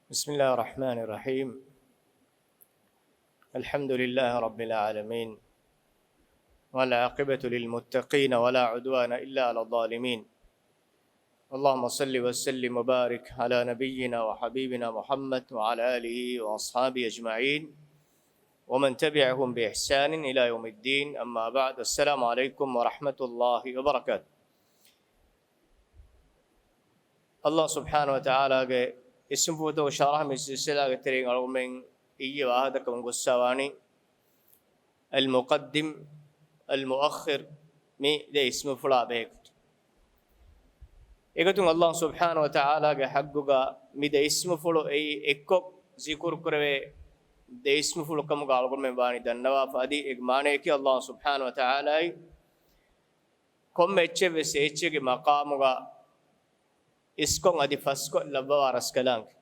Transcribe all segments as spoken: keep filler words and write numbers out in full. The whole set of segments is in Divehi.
بسم الله الرحمن الرحيم. الحمد لله رب العالمين. والعاقبة للمتقين ولا عدوان إلا على الظالمين. اللهم صل وسلم وبارك على نبينا وحبيبنا محمد وعلى آله وأصحابه أجمعين ومن تبعهم بإحسان إلى يوم الدين. أما بعد. السلام عليكم ورحمة الله وبركاته. ﷲ ސުބްޙާނަހޫ ވަތަޢާލާގެ އިސްމުފުޅުތައް ޝަރަޙަ މި ސިލްސިލާގެ ތެރެއިން އަޅުގަނޑުމެން އިއްޔެ ވާހަކަދައްކަމުން ގޮއްސަވާނީ އަލް މުޤައްދިމް، އަލް މުއައްޚިރް، މި ދެ އިސްމުފުޅާ ބެހޭގޮތުން. އެގޮތުން ﷲ ސުބްޙާނަހޫ ވަތަޢާލާގެ ޙައްޤުގަ މި ދެ އިސްމުފުޅު އެއީ އެއްކޮށް ޒިކުރު ކުރެވޭ ދެ އިސްމުފުޅު ކަމުގަ އަޅުގަނޑުމެން ވާނީ ދަންނަވާފަ. އަދި އޭގެ މާނަޔަކީ ﷲ ސުބްޙާނަހޫ ވަތަޢާލާއީ ކޮންމެ އެއްޗެއްވެސް އެ އެއްޗެއްގެ މަޤާމުގަ އިސްކޮށް އަދި ފަސްކޮށް ލައްވަވާ ރަސްކަލާނގެ.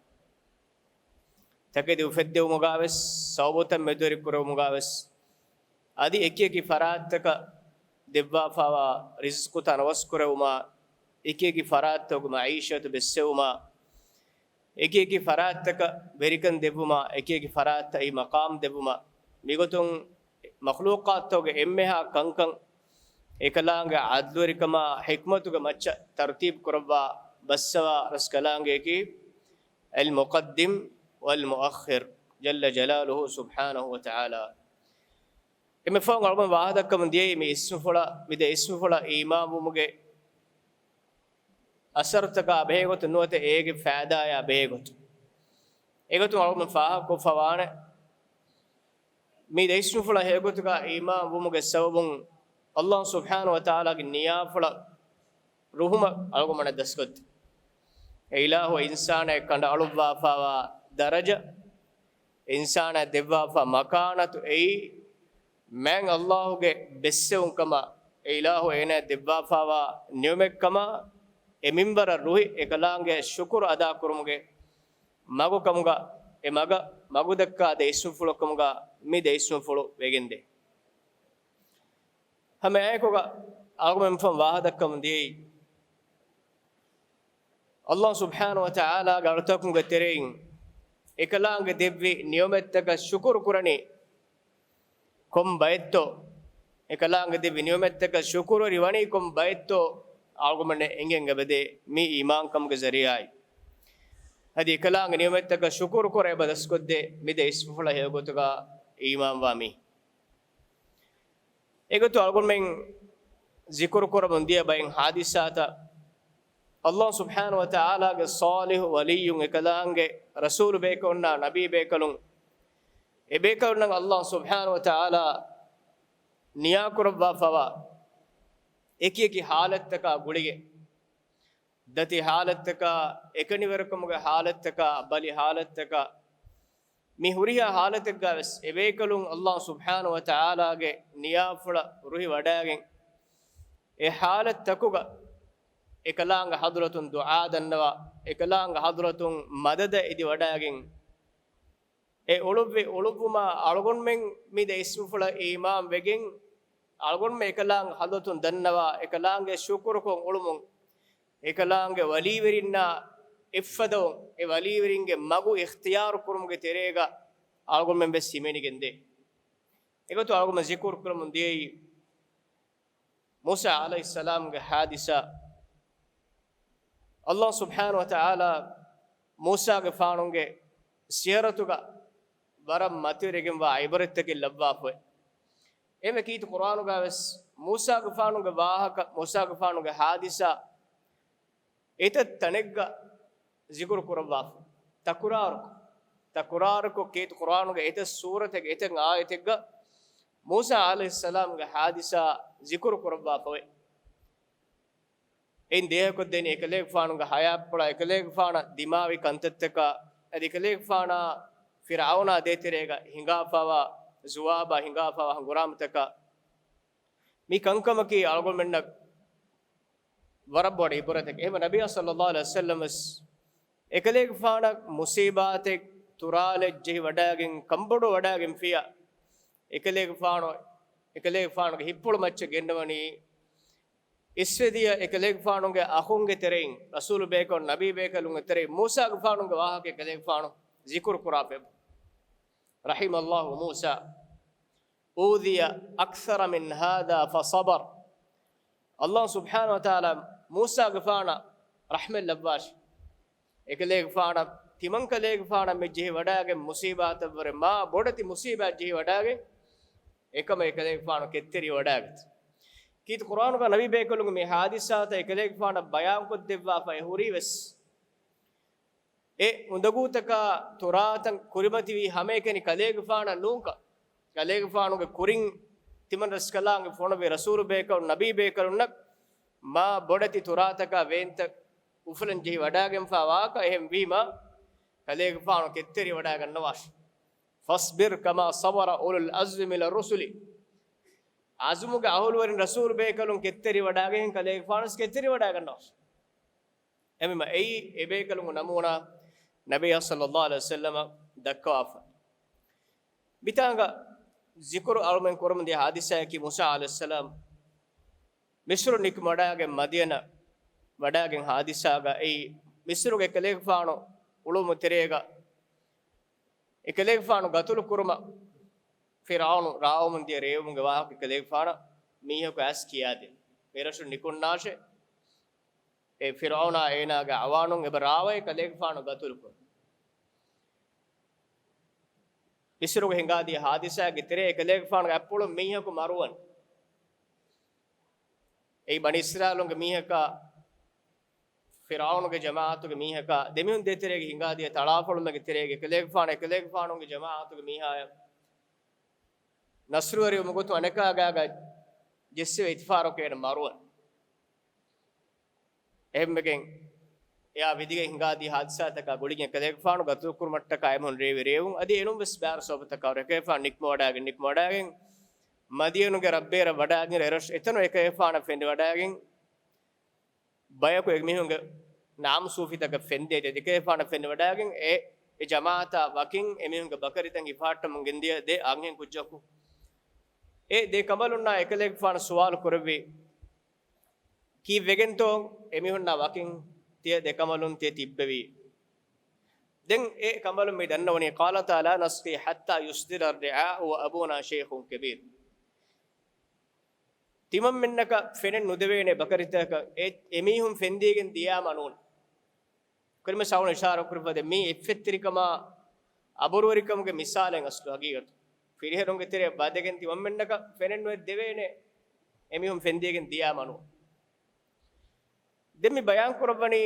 ތަކެތި އުފެއްދެވުމުގަވެސް، ސަބަބުތައް މެދުވެރި ކުރެވުމުގަވެސް، އަދި އެކިއެކި ފަރާތްތަކަށް ދެއްވާފައިވާ ރިޒްޤު ތަނަވަސް ކުރެވުމާ، އެކިއެކި ފަރާތްތަކުގެ މަޢީޝަތު ބެއްސެވުމާ، އެކިއެކި ފަރާތްތަކަށް ވެރިކަން ދެއްވުމާ، އެކިއެކި ފަރާތްތައް އެއީ މަޤާމް ދެއްވުމާ، މިގޮތުން މަޚްލޫޤާތުތަކުގެ އެންމެހާ ކަންކަން އެކަލާނގެ ޢަދްލުވެރިކަމާ ޙިކްމަތުގެ މައްޗަށް ތަރުތީބު ކުރައްވާ ބައްސަވާ ރަސްކަލާނގެއަކީ އަލް މުޤައްދިމް ވަލް މުއައްޚިރް ޖައްލަ ޖަލާލުހު ސުބްޙާނަހޫ ވަތަޢާލާ. އެންމެ ފަހުން އަޅުގަނޑު ވާހަކަ ދައްކަމުން ދިޔައީ މި އިސްމުފުޅަށް، މި ދެ އިސްމުފުޅަށް އީމާންވުމުގެ އަސަރުތަކާ ބެހޭގޮތުން ނުވަތަ އޭގެ ފައިދާއާ ބެހޭގޮތުން. އެގޮތުން އަޅުގަނޑު ފާހަގަކޮށްފަވާނެ. މި ދެ އިސްމުފުޅަށް ހެޔޮގޮތުގަ އީމާންވުމުގެ ސަބަބުން ﷲ ސުބްޙާނަހޫ ވަތަޢާލާގެ ނިޔާފުޅަށް ރުހުމަށް އަޅުގަނޑުމެންނަށް ދަސްކޮށްދޭ. އެ އިލާހު އިންސާނާއެއް ކަނޑައަޅުއްވާފައިވާ ދަރަޖަ، އިންސާނާއަށް ދެއްވާފަ މަކާނަތު އެއީ، މާތް ﷲގެ ބެއްސެވުންކަމަށް، އެ އިލާހު އޭނާއަށް ދެއްވާފައިވާ ނިޢުމަތްކަމަށް، އެ މިންވަރަށް ރުހި އެކަލާނގެ ޝުކުރު އަދާކުރުމުގެ މަގުކަމުގަ، އެ މަގަށް މަގުދައްކާ ދެ އިސްމުފުޅުކަމުގަ މި ދެ އިސްމުފުޅު ވެގެންދޭ. ހަމައެއާއެކުގަ އަޅުގަނޑުމެން ފަހުން ވާހަކަ ދައްކަމުން ދިޔައީ، ﷲ ސުބްޙާނަހޫ ވަތަޢާލާގެ އަޅުތަކުންގެ ތެރެއިން އެކަލާނގެ ދެއްވި ނިޢުމަތްތަކަށް ޝުކުރު ކުރަނީ ކޮން ބައެއްތޯ؟ އެކަލާނގެ ދެއްވި ނިޢުމަތްތަކަށް ޝުކުރުވެރި ވަނީ ކޮން ބައެއްތޯ؟ އަޅުގަނޑުމެން އެނގެން އެބަދޭ މި އީމާންކަމުގެ ޒަރީޢާއިން. އަދި އެކަލާނގެ ނިޢުމަތްތަކަށް ޝުކުރު ކުރަން އެބަ ދަސްކޮށްދޭ މި ދެ އިސްމުފުޅަށް ހެޔޮގޮތުގަ އީމާންވާ މީ. އެގޮތުން އަޅުގަނޑުމެން ޒިކުރު ކުރަމުން ދިޔަ ބައެއް ޙާދިސާތައް، ﷲ ސުބްޙާނަހޫ ވަތަޢާލާގެ ޞާލިޙު ވަލިއްޔުން އެކަލާނގެ ރަސޫލު ބޭކަލުންނާ ނަބީ ބޭކަލުން، އެ ބޭކަލުންނަށް ﷲ ސުބްޙާނަހޫ ވަތަޢާލާ ނިޔާކުރައްވާފައިވާ އެކިއެކި ޙާލަތްތަކާ ގުޅިގެން، ދަތި ޙާލަތްތަކާ، އެކަނިވެރިކަމުގެ ޙާލަތްތަކާ، ބަލި ޙާލަތްތަކާ، މި ހުރިހާ ޙާލަތެއްގަވެސް އެބޭކަލުން ﷲ ސުބްޙާނަހޫ ވަތަޢާލާގެ ނިޔާފުޅަށް ރުހިވަޑައިގެން، އެ ޙާލަތްތަކުގަ އެކަލާނގެ ޙަޟްރަތުން ދުޢާ ދަންނަވާ، އެކަލާނގެ ޙަޟްރަތުން މަދަދަށް އެދިވަޑައިގެން، އެ އުޅުއްވި އުޅުއްވުމާ އަޅުގަނޑުމެން މި ދެ އިސްމުފުޅަށް އީމާން ވެގެން، އަޅުގަނޑުމެން އެކަލާނގެ ޙަޟްރަތުން ދަންނަވާ، އެކަލާނގެ ޝުކުރުކޮށް އުޅުމުން، އެކަލާނގެ ވަލީވެރިންނާ އެއްފަދައިން، އެ ވަލީވެރިންގެ މަގު އިޚްތިޔާރު ކުރުމުގެ ތެރޭގަ އަޅުގަނޑުމެން ވެސް ހިމެނިގެންދޭ. އެގޮތުން އަޅުގަނޑުމެން ޒިކުރު ކުރަމުން ދިޔައީ، މޫސާ ޢަލައިހިއްސަލާމްގެ ޙާދިސާ، ﷲ ސުބްޙާނަހޫ ވަތަޢާލާ މޫސާގެފާނުގެ ސިޔަރަތުގަ ވަރަށް މަތިވެރިވެގެންވާ ޢިބްރަތްތަކެއް ލައްވާފައި. އެންމެ ކީރިތި ޤުރްއާނުގަވެސް މޫސާގެފާނުގެ ވާހަކަ، މޫސާގެފާނުގެ ޙާދިސާ އެތައް ތަނެއްގަ ޒިކުރު ކުރައްވާފަ. ތަކުރާރުކޮށް، ތަކުރާރުކޮށް ކީރިތި ޤުރްއާނުގެ އެތައް ސޫރަތެއްގެ އެތައް އާޔަތެއްގަ މޫސާ ޢަލައިހިއްސަލާމްގެ ޙާދިސާ ޒިކުރު ކުރައްވާފައި. އެއިން ދޭހަކޮށްދެނީ އެކަލޭގެފާނުގެ ޙަޔާތްޕުޅާ، އެކަލޭގެފާނަށް ދިމާވި ކަންތައްތަކާ، އަދި އެކަލޭގެފާނާ ފިރްޢައުނާ ދޭތެރޭގަ ހިނގާފައިވާ ޒުވާބާ، ހިނގާފައިވާ ހަނގުރާމަތަކާ. މި ކަންކަމަކީ އަޅުގަނޑުމެންނަށް ވަރަށް ބޮޑު ޢިބްރަތެއް. އެހެން ނަބިއްޔާ ޞައްލައްލާހު ޢަލައިހި ވަސައްލަމަ ވެސް އެކަލޭގެފާނަށް މުޞީބާތެއް، ތުރާލެއް ޖެހިވަޑައިގެން، ކަންބޮޑުވަޑައިގެންފިއްޔާ، އެކަލޭގެފާނު، އެކަލޭގެފާނުގެ ހިތްޕުޅު މައްޗަށް ގެންނަވަނީ އިސްވެދިޔަ އެކަލޭގެފާނުގެ އަޚުންގެ ތެރެއިން، ރަސޫލު ބޭކަލުން، ނަބީ ބޭކަލުންގެ ތެރެއިން މޫސާގެފާނުގެ ވާހަކަ އެކަލޭގެފާނު ޒިކުރު ކުރާފައި. رحم الله موسى أوذي أكثر من هذا فصبر. ﷲ ސުބްޙާނަހޫ ވަތަޢާލާ މޫސާގެފާނަށް ރަޙްމަތް ލައްވާށި. އެކަލޭގެފާނަށް، ތިމަންކަލޭގެފާނަށް މި ޖެހިވަޑާގެން މުޞީބާތަށްވުރެ މާ ބޮޑެތި މުޞީބާތް ޖެހިވަޑާގެން، އެކަމަށް އެކަލޭގެފާނު ކެތްތެރިވަޑާގަތީ. ކީރިތި ޤުރްއާނުގަ ނަބީ ބޭކަލުން މި ޙާދިސާތައް އެކަލޭގެފާނަށް ބަޔާންކޮށްދެއްވާފައި ހުރީވެސް، އެ އުނދަގޫތަކާ ތުރާތައް ކުރިމަތިވީ ހަމައެކަނި ކަލޭގެފާނަށް ނޫންކަން، ކަލޭގެފާނުގެ ކުރިން ތިމަން ރަސްކަލާނގެ ފޮނުވި ރަސޫލު ބޭކަލުން، ނަބީ ބޭކަލުންނަށް މާ ބޮޑެތި ތުރާތަކާ ވޭންތައް އުފުލަން ޖެހި ވަޑާގެންފާ ވާކަ، އެހެން ވީމާ ކަލޭގެފާނު ކެތްތެރި ވަޑާގަންނަވާށި. فاصبر كما صبر أولو العزم من الرسل. އަޒުމުގެ އަހުލުވެރިން ރަސޫލު ބޭކަލުން ކެތްތެރި ވަޑާގެން ކަލޭގެފާނުވެސް ކެތްތެރި ވަޑާގަންނަވާށި. އެމީމާ އެއީ އެބޭކަލުންގެ ނަމޫނާ ނަބިއްޔާ ޞައްލައްލާހު ޢަލައިހި ވަސައްލަމަ ދައްކަވާފަ. މިތާނގަ ޒިކުރު އަޅުމެން ކުރަމުންދިޔަ ޙާދިސާއަކީ މޫސާ ޢަލައިހިއްސަލާމް މިޞްރު ނިކުމެވަޑާގެން މަދިޔަނަށް ވަޑާގެން ޙާދިސާގައި މިޞްރުގެ ކަލޭގެފާނު އުޅުމު ތެރޭގަ އެކަލޭގެފާނު ގަތުލު ކުރުމަށް ފިރްޢައުނު ރާވަމުން ދިޔަ ރޭވުމުގެ ވާހަކަ ކަލޭގެފާނަށް މީހަކު އައިސް ކިޔާދިން. މިރަށުން ނިކުންނާށޭ. އެ ފިރްޢައުނާ އޭނާގެ އަޢުވާނުން އެބަ ރާވައި ކަލޭގެފާނު ގަތުލުކުރުން. މިޞްރުގަ ހިނގާދިޔަ ޙާދިސާގެ ތެރޭ އެކަލޭގެފާނުގެ އަތްޕުޅުން މީހަކު މަރުވަން. އެއީ ބަނީ އިސްރާއީލުންގެ މީހަކާ، ފިރްޢައުނުގެ ޖަމާޢަތުގެ މީހަކާ، ދެމީހުން ދޭތެރޭގަ ހިނގާދިޔަ ތަޅާފޮޅުމެއްގެ ތެރޭގަ އެކަލޭގެފާނު، އެކަލޭގެފާނުގެ ޖަމާޢަތުގެ މީހާޔަށް ނަޞްރުވެރިވުމުގެ ގޮތުން އަނެކާ ގާގަ ޖެއްސެވޭ އިތިފާރަކު އޭނަ މަރުވަން. އެހެންވެގެން އެއާ ވިދިގެން ހިނގާދިޔަ ޙާދިސާތަކާ ގުޅިގެން ކަލޭގެފާނު ގަތުލުކުރުމަށްޓަކާ އެމީހުން ރޭވި ރޭވުން އަދި އެނޫންވެސް ބާރު ސަބަބުތަކާ ރެކޭފާނު ނިކުމެވަޑާގެން، ނިކުމެވަޑާގެން މަދިޔަނުގެ ރަށްބޭރަށް ވަޑާގެން އެރަށް އެތަނު އެކަލޭގެފާނަށް ފެނިވަޑާގެން ބަޔަކު އެމީހުންގެ ނާމުސޫފިތަކަށް ފެންދޭތީ އެކަލޭގެފާނަށް ފެނިވަޑާގެން އެ، އެ ޖަމާޢަތާ ވަކިން އެމީހުންގެ ބަކަރިތައް ހިފާއްޓަމުން ގެންދިޔަ ދެ އަންހެން ކުއްޖަކު އެ ދެ ކަނބަލުންނާ އެކަލޭގެފާނު ސުވާލު ކުރެއްވި. ކީއްވެގެންތޯ އެމީހުންނާ ވަކިން ތިޔަ ދެ ކަނބަލުން ތިޔަ ތިއްބެވީ؟ ދެން އެ ކަނބަލުން މި ދަންނަވަނީ، قَالَتَا لَا نَسْقِي حَتَّىٰ يُصْدِرَ الرِّعَاءُ وَأَبُونَا شَيْخٌ كَبِيرٌ. ތިމަންމެންނަކަށް ފެނެއް ނުދެވޭނެ ބަކަރިތަކަށް އެ، އެމީހުން ފެންދީގެން ދިޔާމަ ނޫން. ކުރިމަ ސައުން އިޝާރާ ކުރި ފަދަ މީ އެއްފެއްތެރިކަމާ އަބުރުވެރިކަމުގެ މިސާލެއް އަސްލު ހަގީގަތު. ފިރިހެނުންގެ ތެރެއަށް ވަދެގެން ތިމަންމެންނަކަށް ފެނެއް ނުއެއް ދެވޭނެ އެމީހުން ފެންދީގެން ދިޔާމަ ނޫން. ދެން މި ބަޔާން ކުރައްވަނީ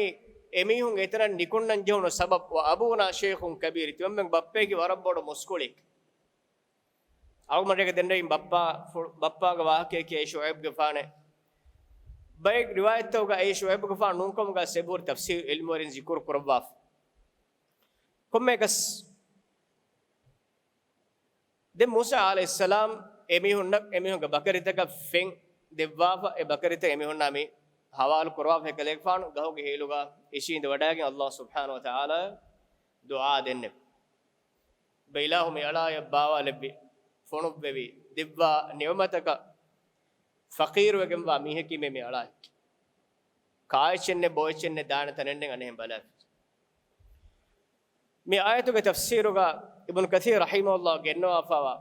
އެމީހުން އެތަނަށް ނިކުންނަން ޖެހުނު ސަބަބު، وَأَبُونَا شَيْخٌ كَبِيرٌ، ތިމަންމެން ބައްޕައަކީ ވަރަށް ބޮޑު މުސްކުޅިއެކެ. އަޅުގަނޑުމެން ދެންނެވިން ބައްޕާ، ބައްޕާގެ ވާހަކައަކީ އެ ޝުޢައިބުގެފާނެ. ބައެއް ރިވާޔަތްތަކުގަ އެ ޝުޢައިބުގެފާނު ނޫންކަމުގަ ސެބުރި ތަފްސީރު ޢިލްމުވެރިން ޒިކުރު ކުރައްވާފަ. ކޮންމެއަކަސް ދެން މޫސާ ޢަލައިހިއްސަލާމް އެމީހުންނަށް އެމީހުންގެ ބަކަރިތަކަށް ފެން ދެއްވާފަ، އެ ބަކަރިތައް އެމީހުންނާ މި ޙަވާލު ކުރައްވާފަ. އެކަލޭގެފާނު ގަހުގެ ހޭލުގަ އިށީނދެ ވަޑާގެން ﷲ ސުބްޙާނަހޫ ވަތަޢާލާ ދުޢާ ދެންނެވި. އެބަ އިލާހު މި އަޅާޔަށް ބާވާލެއްވި، ފޮނުއްވެވި، ދެއްވާ ނިޢުމަތަކަށް ފަޤީރުވެގެންވާ މީހަކީ މެ މި އަޅާއެކޭ. ކާއެއްޗެއްނެއް ބޯއެއްޗެއްނެއް ދާނެ ތަނެއްނެއް އަނެއްހެން ބަލާފި. މި އާޔަތުގެ ތަފްސީރުގަ އިބްނު ކަޘީރު ރަޙިމަހުﷲ ގެންނަވާފައިވާ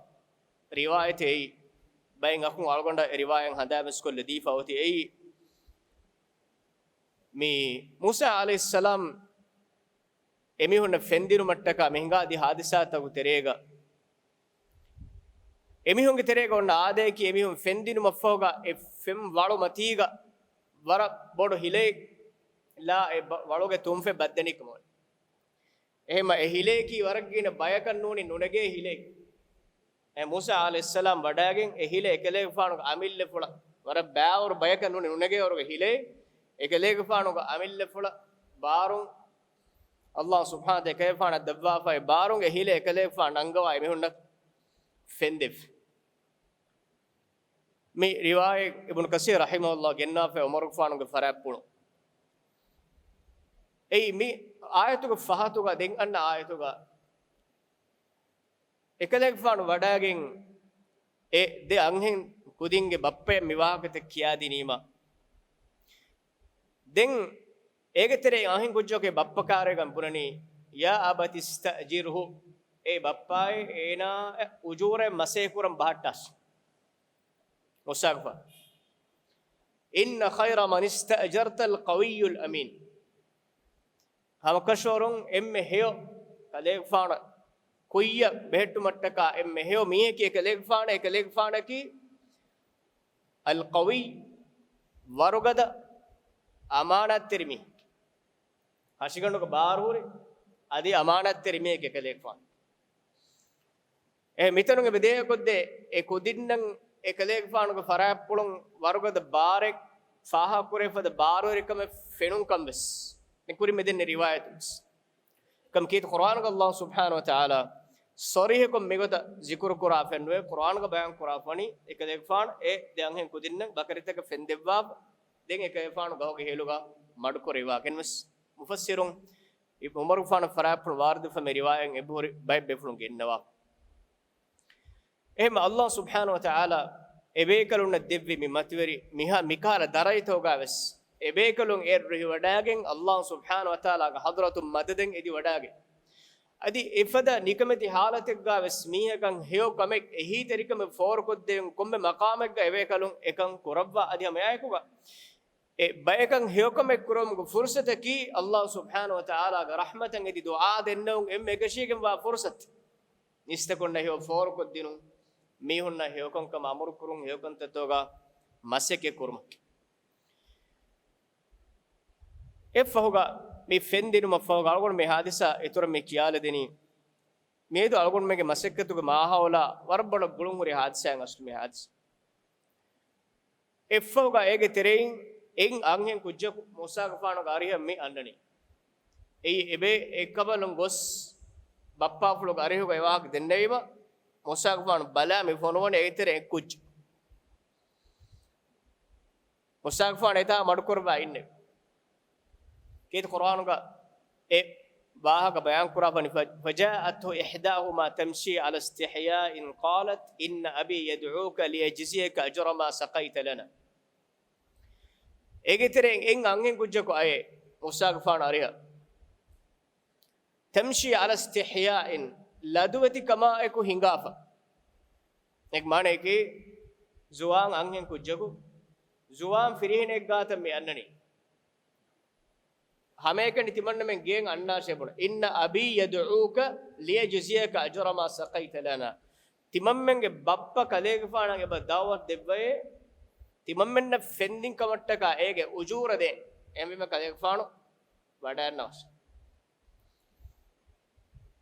ރިވާޔަތެއް އެއީ، ބައެއް އަޚުން އަޅުގަނޑަށް އެ ރިވާޔަތް ހަނދާންވެސް ކޮށްލެވިފަ އޮތީ އެއީ، މި މޫސާ ޢަލައިހިއްސަލާމް އެމީހުންނަށް ފެންދިނުމަށްޓަކާ މި ހިނގާދިޔަ ޙާދިސާތަކުގެ ތެރޭގަ އެމީހުންގެ ތެރޭގަ އޮންނަ އާދަޔަކީ އެމީހުން ފެންދިނުމަށްފަހުގަ އެ ފެން ވަޅު މަތީގަ ވަރަށް ބޮޑު ހިލައެއް ލާ އެ ބަ-، ވަޅުގެ ތުންފަތް ބައްދެނީ ކަމަށް. އެހެންމަ އެ ހިލަޔަކީ ވަރަށް ގިނަ ބަޔަކަށް ނޫނީ ނުނެގޭ ހިލައެއް. އެ މޫސާ ޢަލައިހިއްސަލާމް ވަޑާގެން އެ ހިލަ އެކަލޭގެފާނުގެ އަމިއްލަފުޅަށް، ވަރަށް ބާވަރު ބަޔަކަށް ނޫނީ ނުނެގޭވަރުގެ ހިލައެއް، އެކަލޭގެފާނުގެ އަމިއްލަފުޅަށް ބާރުން ﷲ ސުބްޙާނަހޫ ވަތަޢާލާ އެކަލޭގެފާނަށް ދެއްވާފައި ބާރުން އެ ހިލަ އެކަލޭގެފާނު ނަންގަވާ އެމީހުންނަށް ފެންދެވި. މި ރިވާޔަތް އިބްނު ކަސީރު ރަޙިމަހުﷲ ގެންނާފައި ޢުމަރުގެފާނުގެ ފަރާތްޕުޅު. އެއީ މި އާޔަތުގެ ފަހަތުގަ ދެން އަންނަ އާޔަތުގަ އެކަލޭގެފާނު ވަޑާގެން އެ ދެ އަންހެން ކުދިންގެ ބައްޕަޔަށް މި ވާހަކަތައް ކިޔާދިނީމަ، ދެން އޭގެ ތެރެއިން އަންހެން ކުއްޖަކު ބައްޕަ ކާރޭގަން ބުނަނީ، "يا أبت استأجره." އޭ ބައްޕާއޭ، އޭނާ އުޖޫރައިން މަސޭ ކުރަން ބަހައްޓާށި. މޫސާގެފާނު، "إن خير من استأجرت القوي الأمين." ހަމަކަށަވަރުން އެންމެ ހެޔޮ ކަލޭގެފާނަށް ކުއްޔަށް ބެހެއްޓުމަށްޓަކާ އެންމެ ހެޔޮ މީހަކީ އެކަލޭގެފާނަށް، އެކަލޭގެފާނަކީ القوي، ވަރުގަދަ، އަމާނާތްތެރި މީހެއް. ހަށިގަނޑުގަ ބާރުހުރި، އަދި އަމާނާތްތެރި މީހެއް އެކަލޭގެފާނު. އެ މިތަނުން އެބަ ދޭހަކޮށްދޭ، އެ ކުދިންނަށް އެކަލޭގެފާނުގެ ފަރާތްޕުޅުން ވަރުގަދަ ބާރެއް ފާހަގަކުރެވިފަދަ ބާރުވެރިކަމެއް ފެނުންކަން ވެސް މި ކުރިން މިދެންނެ ރިވާޔަތުން ވެސް. ކަމަކީ ޤުރްއާނުގަ ﷲ ސުބްޙާނަހޫ ވަތަޢާލާ ޞަރީޙަކޮށް މިގޮތަށް ޒިކުރު ކުރާފައެއްނުވޭ. ޤުރްއާނުގަ ބަޔާން ކުރާފަނީ އެކަލޭގެފާނު އެ ދެ އަންހެން ކުދިންނަށް ބަކަރިތަކެއް ފެންދެއްވާފަ، ދެން އެކަލޭގެފާނު ގަހުގެ ހިލުގަ މަޑުކުރެވިވާކަން ވެސް. މުފައްސިރުން ޢުމަރުގެފާނު ފަރާތްޕުޅު ވާރިދުވެފަ މި ރިވާޔަތް އެބަހުރި ބައެއް ބޭފުޅުން ގެންނަވާ. އެހެން ﷲ ސުބްޙާނަހޫ ވަތަޢާލާ އެބޭކަލުންނަށް ދެއްވި މި މަތިވެރި މިހާ މިކަހަލަ ދަރަޖަތަކުގަ ވެސް އެބޭކަލުން އެއަށް ރުހިވަޑައިގެން ﷲ ސުބްޙާނަހޫ ވަތަޢާލާގެ ޙަޟްރަތުން މަދަދެއް އެދިވަޑައިގެން، އަދި އެފަދަ ނިކަމެތި ޙާލަތެއްގަ ވެސް މީހަކަށް ހެޔޮކަމެއް އެހީތެރިކަމެއް ފޯރުކޮށްދޭން ކޮންމެ މަޤާމެއްގަ އެބޭކަލުން އެކަން ކުރައްވާ. އަދި ހަމައެއާއެކުގަ އެ ބަޔަކަށް ހެޔޮކަމެއް ކުރުމުގެ ފުރުޞަތަކީ ﷲ ސުބްޙާނަހޫ ވަތަޢާލާގެ ރަޙްމަތަށް އެދި ދުޢާ ދެންނެވުން އެންމެ އެކަށީގެންވާ ފުރުޞަތު. މީސްތަކުންނަށް ހެޔޮ ފޯރުކޮށްދިނުން، މީހުންނަށް ހެޔޮކަންކަމަށް އަމުރުކުރުން، ހެޔޮކަންތައްތަކުގަ މަސައްކަތް ކުރުމަކީ. އެއަށްފަހުގަ މި ފެންދިނުމަށްފަހުގަ އަޅުގަނޑު މި ޙާދިސާ އިތުރަށް މި ކިޔާލަދެނީ، މިއަދު އަޅުގަނޑުމެންގެ މަސައްކަތުގެ މާހައުލާ ވަރަށް ބޮޑަށް ގުޅުންހުރި ޙާދިސާއެއް އަސްލު މި ޙާދިސާ. އެއަށްފަހުގަ އޭގެ ތެރެއިން އެއް އަންހެން ކުއްޖަކު މޫސާގެފާނުގެ އަރިހަށް މި އަންނަނީ. އެއީ އެބޭ އެއްކަމަލުން ގޮސް ބައްޕާފުޅުގެ އަރިހުގަ އެ ވާހަކަ ދެންނެވީމަ، މޫސާގެފާނު ބަލާ މި ފޮނުވަނީ އޭގެ ތެރެއިން އެއް ކުއްޖެއް. މޫސާގެފާނު އެތާ މަޑުކުރައްވާ އިންނެވި. ކީރިތި ޤުރްއާނުގަ އެ ވާހަކަ ބަޔާން ކުރާފަނި، ފަ-، فَجَاءَتْهُ إِحْدَاهُمَا تَمْشِي عَلَى اسْتِحْيَاءٍ قَالَتْ إِنَّ أَبِي يَدْعُوكَ لِيَجْزِيَكَ أَجْرَ مَا سَقَيْتَ لَنَا. އޭގެ ތެރެއިން އެއް އަންހެން ކުއްޖަކު އައޭ މޫސާގެފާނު އަރިހަށް. تَمْشِي عَلَى اسْتِحْيَاءٍ، ލަދުވެތިކަމާއެކު ހިނގާފަ. އޭގެ މާނައަކީ، ޒުވާން އަންހެން ކުއްޖަކު ޒުވާން ފިރިހެނެއްގާތަން މި އަންނަނީ. ހަމައެކަނި ތިމަންނަމެން ގެއިން އަންނާށޭ ބުނަ. إِنَّ أَبِي يَدْعُوكَ لِيَجْزِيَكَ أَجْرَ مَا سَقَيْتَ لَنَا. ތިމަންމެންގެ ބައްޕަ ކަލޭގެފާނަށް އެބަ ދަޢުވަތު ދެއްވައޭ، ތިމަންމެންނަށް ފެންދިން ކަމަށްޓަކާ އޭގެ އުޖޫރަ ދޭން. އެހެންވީމަ ކަލޭގެފާނު ވަޑައަންނަވާށޭ.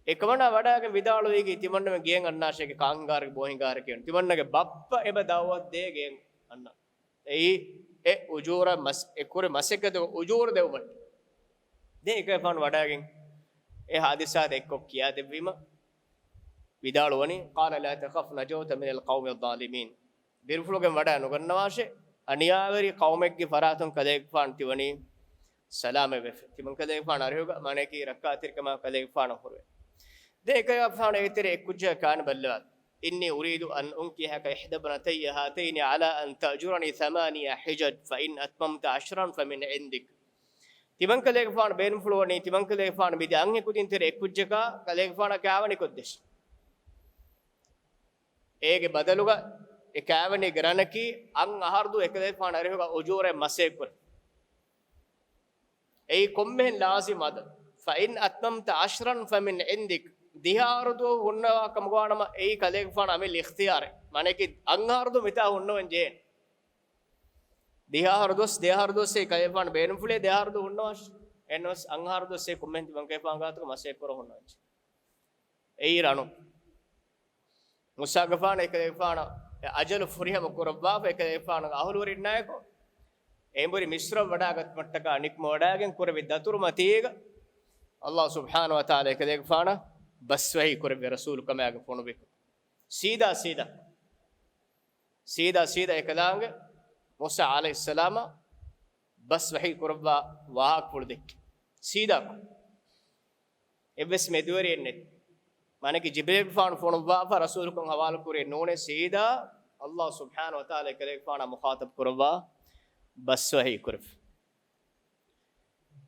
އެކަމަނާ ވަޑައިގެން ވިދާޅުވީކީ، ތިމަންނަމެން ގެއިން އަންނާށޭ، ކާންހިނގާރެއްގެ ބޯހިނގާރެއް ކިޔަން. ތިމަންނަގެ ބައްޕަ އެބަ ދަޢުވަތު ދޭ ގެއިން އަންނަން. އެއީ އެ އުޖޫރަ މަސް-، އެ ކުރި މަސައްކަތުގެ އުޖޫރަ ދެވުމަށް. ދެން އެކަލޭގެފާނު ވަޑައިގެން އެ ޙާދިސާ ދެއްކޮށް ކިޔާދެއްވީމަ ވިދާޅުވަނީ، قَالَ لَا تَخَفْ نَجَوْتَ مِنَ الْقَوْمِ الظَّالِمِينَ. ބިރުފުޅުގެން ވަޑައި ނުގަންނަވާށޭ، އަނިޔާވެރި ޤައުމެއްގެ ފަރާތުން ކަލޭގެފާނު ތިވަނީ ސަލާމަތްވެފަ. ތިމަން ކަލޭގެފާނު އަރިހުގަ މާނައަކީ ރައްކާތެރިކަމާ ކަލޭގެފާނަށް ހުރެވޭ. ދެން އެކަލޭގެފާނު އޭގެ ތެރޭ އެއްކުއްޖާ ކާން ބައްލަވާ. إِنِّي أُرِيدُ أَنْ أُنْكِحَكَ إِحْدَى ابْنَتَيَّ هَاتَيْنِ عَلَىٰ أَنْ تَأْجُرَنِي ثَمَانِيَ حِجَجٍ فَإِنْ أَتْمَمْتَ عَشْرًا فَمِنْ عِنْدِكَ. ތިމަން ކަލޭގެފާނު ބޭނުންފުޅުވަނީ، ތިމަން ކަލޭގެފާނު މި ދެ އަންހެން ކުދިން ތެރޭ އެއްކުއްޖަކާ ކަލޭގެފާނަށް ކާވަނިކޮށްދޭށޭ. އޭގެ ބަދަލުގަ އެ ކާވަނީގެ ރަނަކީ އަށް އަހަރު ދުވަހު އެކަލޭގެފާނު އަރިހުގަ އުޖޫރައިން މަސައްކަތްކުރުން. އެއީ ކޮންމެހެން ލާޒިމް އަދަދު. فَإِنْ أَتْمَمْتَ عَشْرًا فَمِنْ عِنْدِكَ. ދިހަ އަހަރު ދުވަހު ހުންނަވާ ކަމުގަ ވާނަމަ، އެއީ ކަލޭގެފާނަށް އަމިއްލަ އިޚްތިޔާރެއް. މާނައަކީ އަށް އަހަރު ދުވަހު މިތާ ހުންނަވަން ޖެހޭނެ. ދިހަ އަހަރު ދުވަސް، ދިހަ އަހަރު ދުވަސް އެއީ ކަލޭގެފާނު ބޭނުންފުޅޭ ދިހަ އަހަރު ދުވަހު ހުންނަވާށޭ. އެހެންނަމަވެސް އަށް އަހަރު ދުވަސް އެއީ ކޮންމެހެން ތިމަން ކަލޭގެފާނު ގާތުގަ މަސައްކަތް ކުރަން ހުންނަވަންޖެހޭ. އެއީ ރަނު. މޫސާގެފާނު އެކަލޭގެފާނަށް އަޖަލު ފުރިހަމަ ކުރައްވާފަ، އެކަލޭގެފާނުގެ އަހުލުވެރިންނާއެކު އެނބުރި މިޞްރަށް ވަޑައިގަތުމަށްޓަކާ ނިކުމެވަޑައިގެން ކުރެއްވި ދަތުރުމަތީގަ، ﷲ ސުބްޙާނަހޫ ވަތަޢާލާ އެކަލޭގެފާނަށް ބަސްވަޙީ ކުރެއްވި ރަސޫލުކަމާގެ ފޮނުވިކޮށް. ސީދާ ސީދާ، ސީދާ ސީދާ އެކަލާނގެ މޫސާ ޢަލައިހިއްސަލާމަށް ބަސް ވަޙީ ކުރައްވާ ވާހަކަފުޅު ދެއްކި. ސީދާކޮށް. އެއްވެސް މެދުވެރިއެއް ނެތި. މާނައަކީ ޖިބްރީލްގެފާނު ފޮނުއްވާފަ ރަސޫލުކަން ހަވާލު ކުރޭ ނޫނޭ، ސީދާ ﷲ ސުބްޙާނަހޫ ވަތަޢާލާ އެކަލޭގެފާނާ މުޚާޠަބް ކުރައްވާ ބަސް ވަޙީ ކުރެއްވި.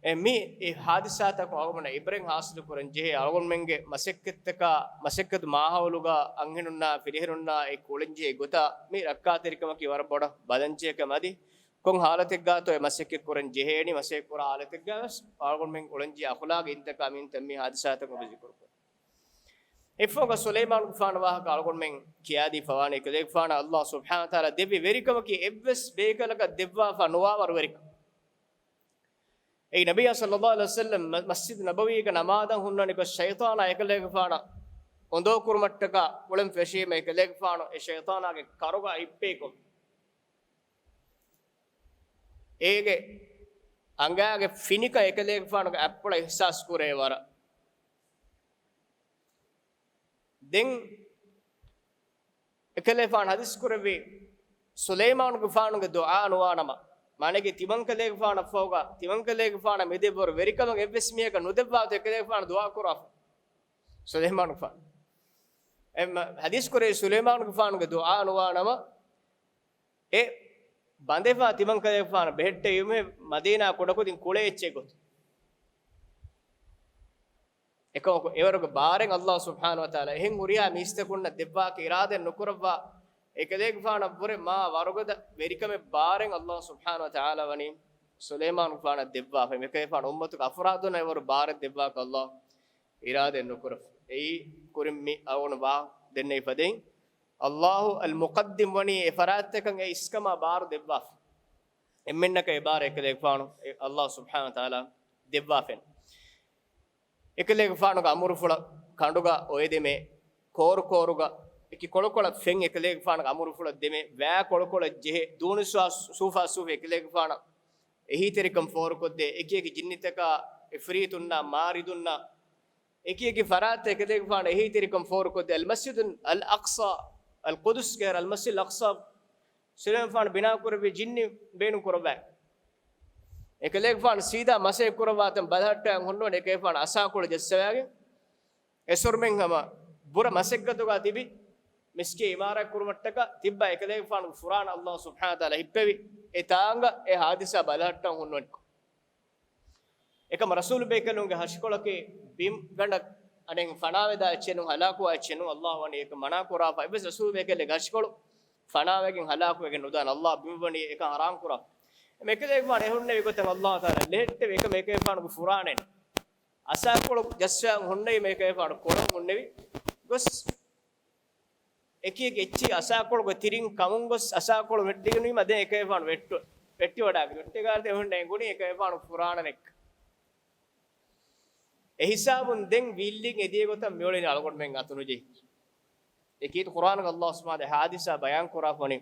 އެ މި އެ ހާދިސާތަކުން އަޅުގަނޑަށް އިބްރަތް ހާސިލު ކުރަން ޖެހޭ، އަޅުގަނޑުމެންގެ މަސައްކަތްތަކާ، މަސައްކަތު މާހައުލުގަ އަންހެނުންނާ ފިރިހެނުންނާ އެކު އުޅެން ޖެހޭ ގޮތާ މި ރައްކާތެރިކަމަކީ ވަރަށް ބޮޑަށް ބަލަންޖެހޭ ކަމެއް. އަދި ކޮން ހާލަތެއްގާތޯ އެ މަސައްކަތް ކުރަން ޖެހޭނީ، މަސައްކަތް ކުރާ ހާލަތެއްގަ ވެސް އަޅުގަނޑުމެން އުޅެން ޖެހޭ އަޚުލާގީ އިންތަކާ މި އިންތައް މި ހާދިސާތަކުން އެބަ ޒިކުރު ކުރަން. އެއަށްފަހުގަ ސުލައިމާނުގެފާނު ވާހަކަ އަޅުގަނޑުމެން ކިޔާދީފަވާނެ، އެކަލޭގެފާނަށް އައްލާހު ސުބްޙާނަހު ވަތަޢާލާ ދެއްވި ވެރިކަމަކީ އެއްވެސް ބޭކަލަކަށް ދެއްވާފަ ނުވާވަރު ވެރިކަން. އެއީ ނަބިއްޔާ ޞައްލައްލާހު ޢަލައިހި ވަސައްލަމް މަ-، މަސްޖިދު ނަބަވީގަ ނަމާދަށް ހުންނަނިކޮށް ޝައިޠާނާ އެކަލޭގެފާނަށް އޮނދޯކުރުމަށްޓަކާ އުޅެން ފެށީމަ އެކަލޭގެފާނު އެ ޝައިޠާނާގެ ކަރުގަ ހިއްޕޭކޮށް، އޭގެ އަނގާގެ ފިނިކަން އެކަލޭގެފާނުގެ އަތްޕުޅަށް އިޙްސާސް ކުރޭ ވަރަށް. ދެން އެކަލޭގެފާނު ޙަދީޘް ކުރެއްވި ސުލައިމާނުގެފާނުގެ ދުޢާ ނުވާނަމަ، މާނައަކީ ތިމަންކަލޭގެފާނަށްފަހުގަ، ތިމަންކަލޭގެފާނަށް މިދެއްވަރު ވެރިކަމަށް އެއްވެސް މީހަކަށް ނުދެއްވާތޯ އެކަލޭގެފާނު ދުޢާ ކުރާފަ. ސުލައިމާނުގެފާނު. އެ މަ-، ޙަދީޘް ކުރެއްވި ސުލައިމާނުގެފާނުގެ ދުޢާ ނުވާނަމަ، އެ ބަނދެފާ ތިމަންކަލޭގެފާނު ބެހެއްޓެވީމެ މަދީނާ ކުޑަކުދިން ކުޅޭ އެއްޗެއް ގޮތުން. އެކަމަކު އެވަރުގެ ބާރެއް އައްލާހު ސުބްޙާނަހު ވަތަޢާލާ އެހެން ހުރިހާ މީސްތަކުންނަށް ދެއްވާކަށް އިރާދައެއް ނުކުރައްވާ، އެކަލޭގެފާނަށްވުރެ މާ ވަރުގަދަ ވެރިކަމެއް ބާރެއް އައްލާހު ސުބްޙާނަހު ވަތަޢާލާ ވަނީ ސުލައިމާނުގެފާނަށް ދެއްވާފަ. އެކަލޭގެފާނު އުއްމަތުގެ އަފްރާދުންނަށް އެވަރު ބާރެއް ދެއްވާކަށް އައްލާހު އިރާދައެއް ނުކުރަފަ. އެއީ ކުރިން މި އަޅުގަނޑު ވާހަކަ ދެންނެވި ފަދައިން، އައްލާހު އަލް މުޤައްދިމް ވަނީ އެ ފަރާތްތަކަށް އެ އިސްކަމާ ބާރު ދެއްވާފަ. އެންމެންނަކަށް އެ ބާރު އެކަލޭގެފާނު އެ އައްލާހު ސުބްޙާނަހު ވަތަޢާލާ ދެއްވާފައިން. އެކަލޭގެފާނުގެ އަމުރުފުޅަށް ކަނޑުގަ އޮއެދެމޭ، ކޯރުކޯރުގަ އެކި ކޮޅުކޮޅަށް ފެން އެކަލޭގެފާނުގެ އަމުރުފުޅަށް ދެމޭ، ވައި ކޮޅުކޮޅަށް ޖެހޭ، ދޫނި ސޫފާ ސޫފި އެކަލޭގެފާނަށް އެހީތެރިކަން ފޯރުކޮށްދޭ، އެކި އެކި ޖިންނިތަކާ، އިފްރީތުންނާ، މާރިދުންނާ، އެކި އެކި ފަރާތްތައް އެކަލޭގެފާނަށް އެހީތެރިކަން ފޯރުކޮށްދޭ. އަލް މަސްޖިދު އަލް އަޤްޞާ، އަލް ޤުދުސްގެ އަލް މަސްޖިދު އަލް އަޤްޞާ ސުލައިމާނުގެފާނު ބިނާކުރެއްވި ޖިންނި ބޭނުން ކުރައްވާ. އެކަލޭގެފާނު ސީދާ މަސައްކަތް ކުރައްވާތަން ބަލަހައްޓައިގެން ހުންނަވަނީ އެކަލޭގެފާނު އަސާކޮޅު ޖައްސަވާގެން. އެސޮރުމެން ހަމަ ބުރަ މަސައްކަތުގަ ތިބި މިސްކިތް އިމާރާތް ކުރުމަށްޓަކާ ތިއްބާ އެކަލޭގެފާނުގެ ފުރާނަ އައްލާހު ސުބްޙާނަހު ވަތަޢާލާ ހިއްޕެވި އެ ތާނގަ އެ ހާދިސާ ބަލަހައްޓަން ހުންނަވަނިކޮށް، އެކަމަ ރަސޫލު ބޭކަލުންގެ ހަށިކޮޅަކީ ބިން ގަނޑަށް އަނެއް ފަނާވެދާ އެއްޗެއް ނޫން، ހަލާކުވާ އެއްޗެއް ނޫން، އައްލާހު ވަނީ އެކަން މަނާ ކުރާފަ. އެއްވެސް ރަސޫލު ބޭކަލެއްގެ ހަށިކޮޅު ފަނާވެގެން ހަލާކުވެގެން ނުދާނެ. އައްލާހު ބިންވަނީ އެކަން ހަރާން ކުރާފަ. އެ އެކަލޭގެފާނު އެ ހުންނެވި ގޮތަށް އައްލާހު ތަޢާލާ ލެހެއްޓެވި އެކަމަ އެކަލޭގެފާނުގެ ފުރާނައެއް ނޫން. އަސާކޮޅު ޖައްސަވާ ހުންނެވީމަ އެކަލޭގެފާނު ކޮޅަށް ހުންނެވި ގޮސް އެކި އެކި އެއްޗިހި އަސާކޮޅުގެ ތިރިން ކަމުން ގޮސް އަސާކޮޅު ވެއްޓިގެންވީމަ ދެން އެކަލޭގެފާނު ވެއްޓު-، ވެއްޓިވަޑާގެން ވެއްޓިގާތެ ހުންނަ އެނގުނީ އެކަލޭގެފާނު ފުރާނައެއްކަން. އެހިސާބުން ދެން ވީއްލިން އެދިޔަ ގޮތަށް މިއުޅެނީ އަޅުގަނޑުމެން އަތުނުޖެހި. އެކީ ޤުރްއާނުގަ އައްލާހު ސުބްޙާނަހު ވަތަޢާލާ ހާދިސާ ބަޔާން ކުރާފަ ވަނީ.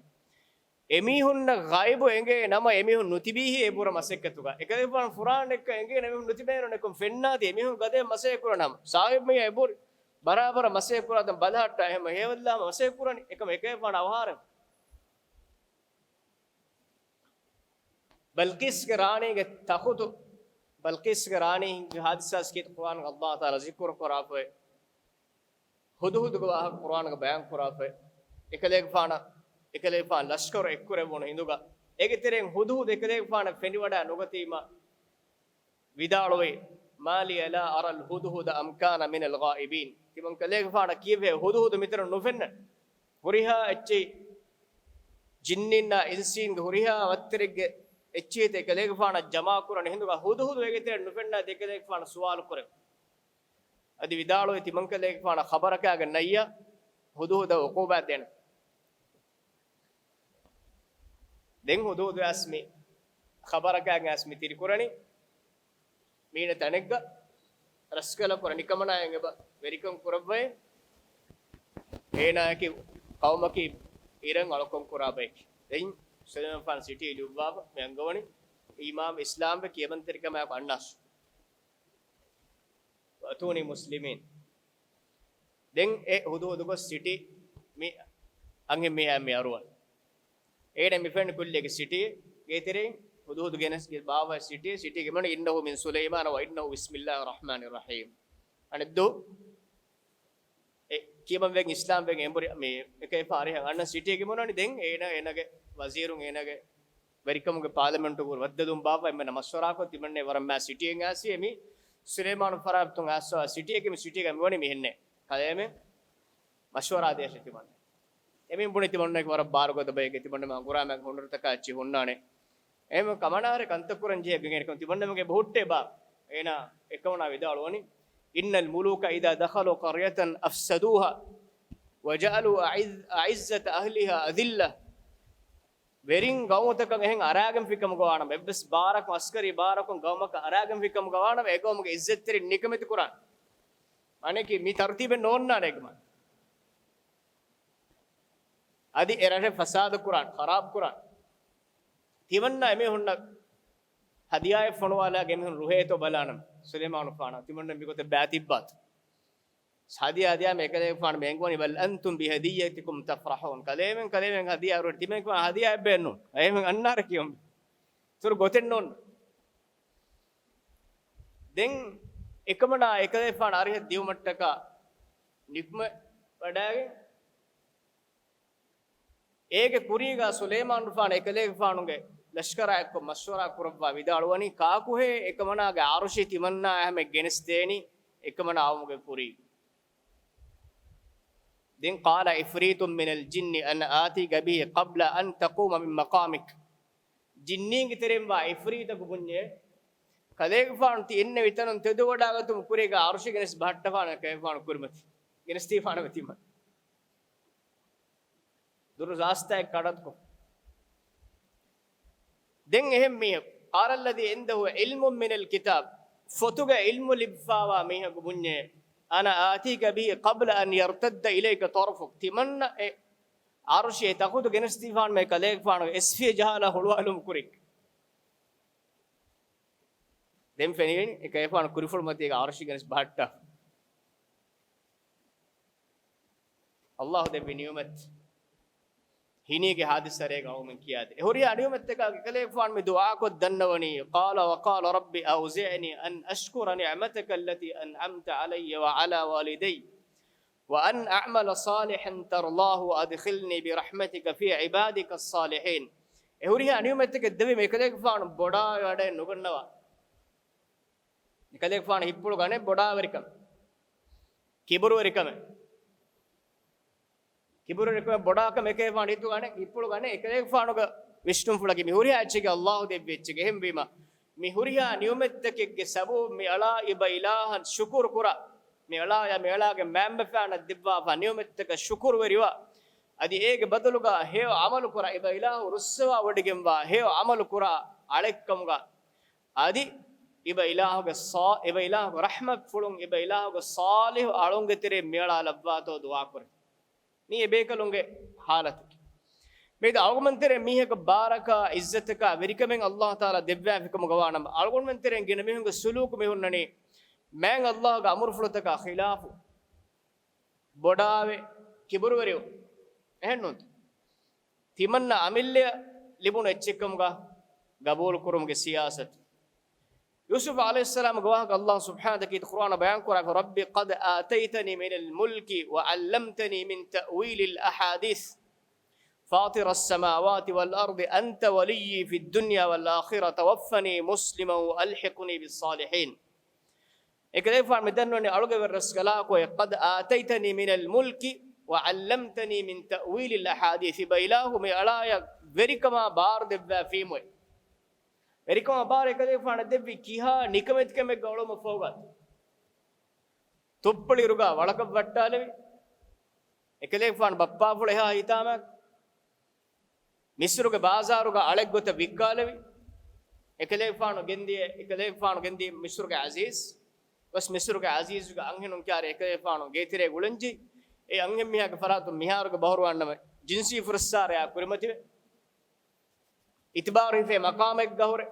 އެމީހުންނަށް ޣައިބު އެނގޭ ނަމަ، އެމީހުން ނުތިބީހޭ އެބުރަ މަސައްކަތުގަ. އެކަލޭގެފާނު ފުރާނައެއްކަން އެނގޭ ނަމަ، އެމީހުން ނުތިބޭނުން އެކަން ފެންނާތީ، އެމީހުން ގަދައަށް މަސައްކަތް ކުރަން ހަމަ. ސާހިބު މީހާ އެބުރި ބަރާބަރަށް މަސައްކަތް ކުރާތަން ބަލަހައްޓާ، އެހެން ހޭވައްލާ ހަމަ މަސައްކަތް ކުރަނީ. އެކަމަ އެކަލޭގެފާނު އަވަހާރަން. ބަލްޤީސްގެ ރާނީގެ ތަޚުތު، ބަލްޤީސްގެ ރާނީގެ ހާދިސާ ސިކިތް ޤުރްއާނުގަ އައްލާހު ތަޢާލާ ޒިކުރު ކުރާފައި. ހުދުހުދުގެ ވާހަކަ ޤުރްއާނުގަ ބަޔާން ކުރާފައި. އެކަލޭގެފާނަށް، އެކަލޭގެފާނު ލަޝްކަރު އެއްކުރެއްވުނު ހިނދުގަ، އޭގެ ތެރެއިން ހުދުހުދު އެކަލޭގެފާނަށް ފެނިވަޑާ ނުގަތީމަ، ވިދާޅުވި، "ما لي لا أرى الهدهد أم كان من الغائبين." ތިމަންކަލޭގެފާނަށް ކީއްވެ ހުދުހުދު މިތަނުން ނުފެންނަނީ؟ ހުރިހާ އެއްޗެއް ޖިންނިންނާ އިންސީންގެ ހުރިހާ ވައްތަރެއްގެ އެއްޗެހިތަ އެކަލޭގެފާނަށް ޖަމާކުރަން ހިނދުގަ ހުދުހުދު އޭގެ ތެރެއިން ނުފެންނާތީ އެކަލޭގެފާނަށް ސުވާލު ކުރެވި. އަދި ވިދާޅުވި ތިމަންކަލޭގެފާނަށް ޚަބަރަކާގެން ނައްޔާ ހުދުހުދަށް އުޤޫބާތް ދޭނަން. ދެން ހުދުހުދު އައިސް މި ޚަބަރަކާގެން އައިސް މި ތިރިކުރަނީ މީނަ ތަނެއްގަ ރަސްކަލަކު ރަނިކަމަނާއަށް އެބަ ވެރިކަން ކުރައްވައި، އޭނާއަކީ ޤައުމަކީ އިރަށް އަޅުކަން ކުރާ ބައެކޭ. ދެން ސުލައިމާނުގެފާނު ސިޓީ ލިޔުއްވާފަ މި އަންގަވަނީ އީމާން އިސްލާމްވެ ކިޔަމަންތެރިކަމާއެކު އަންނާސް. وأتوني مسلمين. ދެން އެ ހުދުހުދު ގޮސް ސިޓީ މި އަންހެން މީހާ މި އަރުވަން. އޭނަ މި ފެން ކުއްލިއެއްގެ ސިޓީ ގޭތެރެއިން ހުދުހުދު ގެނެސް ގެ ބާވަ ސިޓީ، ސިޓީ ގެ މިނުން "إنه من سليمان وإنه بسم الله الرحمن الرحيم." އަނެއްދު އެ ކިޔަމަން ވެގެން އިސްލާމް ވެގެން އެނބުރި މި އެކައިފާ އަރިހަށް އަންނަ ސިޓީ ގެ މިނުން ދެން އޭނަ އޭނަގެ ވަޒީރުން އޭނަގެ ވެރިކަމުގެ ޕާލަމެންޓުގަ ބައްދަލުވުން ބާއްވާ އެންމެންނަށް މަޝްވަރާކޮށް، ތިމަންނަ ވަރަށް މާ ސިޓީއެއް އާސި އެމީ ސުލައިމާނު ފަރާތުން އާސްވާ ސިޓީއެއްގެ މި ސިޓީގަ މިވަނީ މިހެންނޭ. ކަލޭމެން މަޝްވަރާ ދޭށޭ ތިމަންނަ. އެމީން ބުނި ތިމަންނައަކީ ވަރަށް ބާރުގަދަ ބައެއް، ތިމަންނަ މާ ގުރާމައިގެ ހުނަރުތަކާ އެއްޗެއް ހުންނާނެ. އެހެން ކަމަނާރެ ކަންތައް ކުރަން ޖެހޭ ގެނެރިކަން ތިމަންނަމެގެ ބަހުއްޓޭ ބާ. އޭނާ އެކަމަނާ ވިދާޅުވަނީ، إن الملوك إذا دخلوا قرية أفسدوها وجعلوا أعز-، أعزة أهلها أذلة. ވެރިން ގައުމުތަކަށް އެހެން އަރާގެންފިކަމުގަ ވާނަމަ، އެއްވެސް ބާރަކުން އަސްކަރީ ބާރަކުން ގައުމަކަށް އަރާގެންފިކަމުގަ ވާނަމަ، އެގައުމުގެ އިއްޒަތްތެރިން ނިކަމެތި ކުރާނެ. މާނައަކީ މި ތަރުތީބެއް ނޯންނާނެ އެގަމަ. އަދި އެ ރަށެއް ފަސާދަ ކުރާން، ޚަރާބް ކުރާން. ތިމަންނަ އެމީހުންނަށް ހަދިޔާއެއް ފޮނުވާލާ ގެމިހުން ރުހޭތޯ ބަލާނަމަ، ސުލައިމާނުފާނަށް ތިމަންނަ މިގޮތަށް ބާތިއްބާތު. ހަދިޔާ ހަދިޔާ މެ ކަލޭގެފާނު މެންގުވަނީ، بل أنتم بهديتكم تفرحون. ކަލޭމެން، ކަލޭމެން ހަދިޔާ ރުހޭ ތިމެން ކުރާ ހަދިޔާ އެއްބެއްނު. އެހެން އަންނާރެ ކިޔުން. ތުރު ގޮތެއް ނޯން. ދެން އެކަމަނާ އެކަލޭފާނު އަރިހަށް ދިއުމަށްޓަކާ ނިކުމެ ވަޑާގެން، އޭގެ ކުރީގާ ސުލައިމާނުފާނު އެކަލޭގެފާނުގެ ލަޝްކަރާ އެއްކޮށް މަޝްވަރާ ކުރައްވާ ވިދާޅުވަނީ، ކާކުހޭ އެކަމަނާގެ އަރުޝި ތިމަންނާ ހަމަ ގެނެސްދޭނީ އެކަމަނާ އައުމުގެ ކުރީ. ދެން، قال عفريت من الجن أنا آتيك به قبل أن تقوم من مقامك. ޖިންނީންގެ ތެރެއިން ވާ އިފްރީތަކު ބުންޏޭ، ކަލޭގެފާނު ތި އިންނެވި ތަނުން ތެދުވަޑާގަތުމުގެ ކުރީގަ އަރުޝި ގެނެސް ބަހައްޓަފާނެ ކަލޭގެފާނު ކުރިމަތި. ގެނެސްދީފާނެ ތިމަން. ދުރު ރާސްތާއެއް ކަޑައްކޮށް. ދެން އެހެން މީހަކު، قال الذي عنده علم من الكتاب، ފޮތުގަ ޢިލްމު ލިބިފާވާ މީހަކު ބުންޏޭ، أنا آتيك به قبل أن يرتد إليك طرفك. ތިމަންނަ އެ އަރުޝި އެ ތަޚުތު ގެނެސްދީފާނަމޭ ކަލޭގެފާނު އެސްފިޔަ ޖަހާލާ ހުޅުވާލުމުގެ ކުރިން. ދެން ފެނިގެން އެ ކަލޭގެފާނު ކުރިފުޅުމަތީގަ އަރުޝި ގެނެސް ބަހައްޓާ. އައްލާހު ދެއްވި ނިޢުމަތް ހިނީގެ ހާދިސާ ރޭގަ އަޅުގަނޑުމެން ކިޔާދޭ. އެ ހުރިހާ ނިޢުމަތްތަކާ ކަލޭގެފާނު މި ދުޢާކޮށް ދަންނަވަނީ، قال وقال رب أوزعني أن أشكر نعمتك التي أنعمت علي وعلى والدي وأن أعمل صالحا ترضاه وأدخلني برحمتك في عبادك الصالحين. އެ ހުރިހާ ނިޢުމަތްތަކެއް ދެއްވީމަ އެކަލޭގެފާނު ބޮޑާވެ ވަޑައެއް ނުގަންނަވާ. އެކަލޭގެފާނު ހިތްޕުޅު ގަނެ ބޮޑާވެރިކަމެއް، ކިބުރުވެރިކަމެއް. ކިބުރުވެރިކަމެއް ބޮޑާކަމެއް އެކަލޭގެފާނު ހިތުގަނެ، ހިތްޕުޅު ގަނެ އެކަލޭގެފާނުގެ ވިސްނުންފުޅަކީ މި ހުރިހާ އެއްޗެއްގެ އައްލާހު ދެއްވި އެއްޗެއް. އެހެންވީމަ، މި ހުރިހާ ނިޢުމަތްތަކެއްގެ ސަބަބުން މި އަޅާ އިބަ އިލާހަށް ޝުކުރު ކުރާ، މި އަޅާޔާ މި އަޅާގެ މައިންބަފައިންނަށް ދެއްވާފާ ނިޢުމަތްތަކަށް ޝުކުރުވެރިވާ، އަދި އޭގެ ބަދަލުގަ ހެޔޮ ޢަމަލު ކުރާ، އިބަ އިލާހު ރުއްސަވާ ވޮޑިގެންވާ ހެޔޮ ޢަމަލު ކުރާ އަޅެއްކަމުގަ، އަދި އިބަ އިލާހުގެ ސާ-، އިބަ އިލާހުގެ ރަޙްމަތްފުޅުން، އިބަ އިލާހުގެ ޞާލިޙު އަޅުންގެ ތެރެއިން މިއަޅާ ލައްވާތޯ ދުޢާކުރޭ. މީ އެބޭކަލުންގެ ޙާލަތަކީ. މިއަދު އަޅުގަނޑުމެން ތެރޭ މީހަކަށް ބާރަކާ އިއްޒަތަކާ ވެރިކަމެއް އައްލާހު ތަޢާލާ ދެއްވާފިކަމުގަ ވާނަމަ، އަޅުގަނޑުމެން ތެރޭން ގިނަ މީހުންގެ ސުލޫކު މި ހުންނަނީ، މާތް އައްލާހުގެ އަމުރުފުޅުތަކާ ޚިލާފު، ބޮޑާވެ، ކިބުރުވެރިވުން. އެހެންނޫންތަ؟ ތިމަންނަ އަމިއްލަޔަށް ލިބުނު އެއްޗެއްކަމުގަ ގަބޫލު ކުރުމުގެ ސިޔާސަތު. ޔޫސުފް ޢަލައިހިއްސަލާމްގެ ވާހަކަ އައްލާހު ސުބްޙާނަހު ވަތަޢާލާ ކީރިތި ޤުރްއާނަށް ބަޔާން ކުރާ، رب قد آتيتني من الملك وعلمتني من تأويل الأحاديث فاطر السماوات والأرض أنت وليي في الدنيا والآخرة توفني مسلما وألحقني بالصالحين. އެކަލޭގެފާނު މި ދަންނަވަނީ އަޅުގެ ވެރިރަސްކަލާކޮއެ، قد آتيتني من الملك وعلمتني من تأويل الأحاديث. އިބަ އިލާހު މި އަޅާޔަށް ވެރިކަމާ ބާރު ދެއްވާފީމުއެ. ވެރިކަމާ ބާރު އެކަލޭގެފާނަށް ދެއްވީ ކިހާ ނިކަމެތިކަމެއްގަ އުޅުމަށްފަހުގަ. ތުއްޕުޅިއިރުގަ ވަޅަކަށް ވައްޓާލެވި، އެކަލޭގެފާނު ބައްޕާފުޅު އެހާ ހިތާމައަކަށް މިސްރުގެ ބާޒާރުގަ އަޅެއްގޮތަށް ވިއްކާލެވި، އެކަލޭގެފާނު ގެންދިޔަ، އެކަލޭގެފާނު ގެންދިޔަ މިސްރުގެ އަޒީޒް، ވެސް މިސްރުގެ އަޒީޒުގެ އަންހެނުން ކާރި އެކަލޭގެފާނު ގޭތެރޭގަ އުޅެންޖެހި، އެ އަންހެން މީހާގެ ފަރާތުން މިހާރުގެ ބަހުރުވާންނަމަ ޖިންސީ ފުރައްސާރަޔާ ކުރިމަތިވެ، އިތުބާރު ހިފޭ މަޤާމެއްގަ ހުރެ،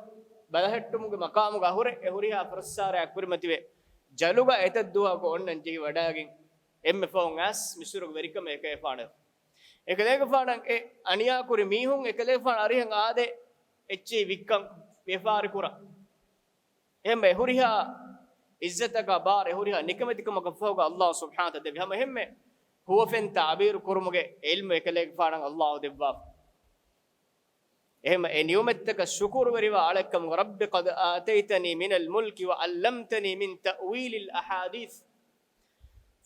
ބަލަހައްޓުމުގެ މަޤާމުގަ ހުރެ، އެ ހުރިހާ ފުރައްސާރަޔާ ކުރިމަތިވެ، ޖަލުގަ އެތައް ދުވަހަކު އޮންނަން ޖެހިވަޑައިގެން، އެންމެ ފަހުން އައިސް މިސްރުގެ ވެރިކަމެއް އެކަލޭގެފާނަށް. އެކަލޭގެފާނަށް އެ އަނިޔާކުރި މީހުން އެކަލޭގެފާނަށް އަރިހަށް އާދޭ އެއްޗެހި ވިއްކަން ވިޔަފާރި ކުރަން. އެހެންވެ ހުރިހާ އިއްޒަތަކާ ބާރު އެ ހުރިހާ ނިކަމެތިކަމަކަށް ފަހުގަ އައްލާހު ސުބްޙާނަހު ވަތަޢާލާ ދެއްވި ހަމަ އެހެންމެ ހުވަފެން ތަޢުބީރު ކުރުމުގެ ޢިލްމު އެކަލޭގެފާނަށް އައްލާހު ދެއްވާފަ. އެހެން އެ ނިޢުމަތްތަކަށް ޝުކުރުވެރިވާ އަޅެއްކަމުގަ، رب قد آتيتني من الملك وعلمتني من تأويل الأحاديث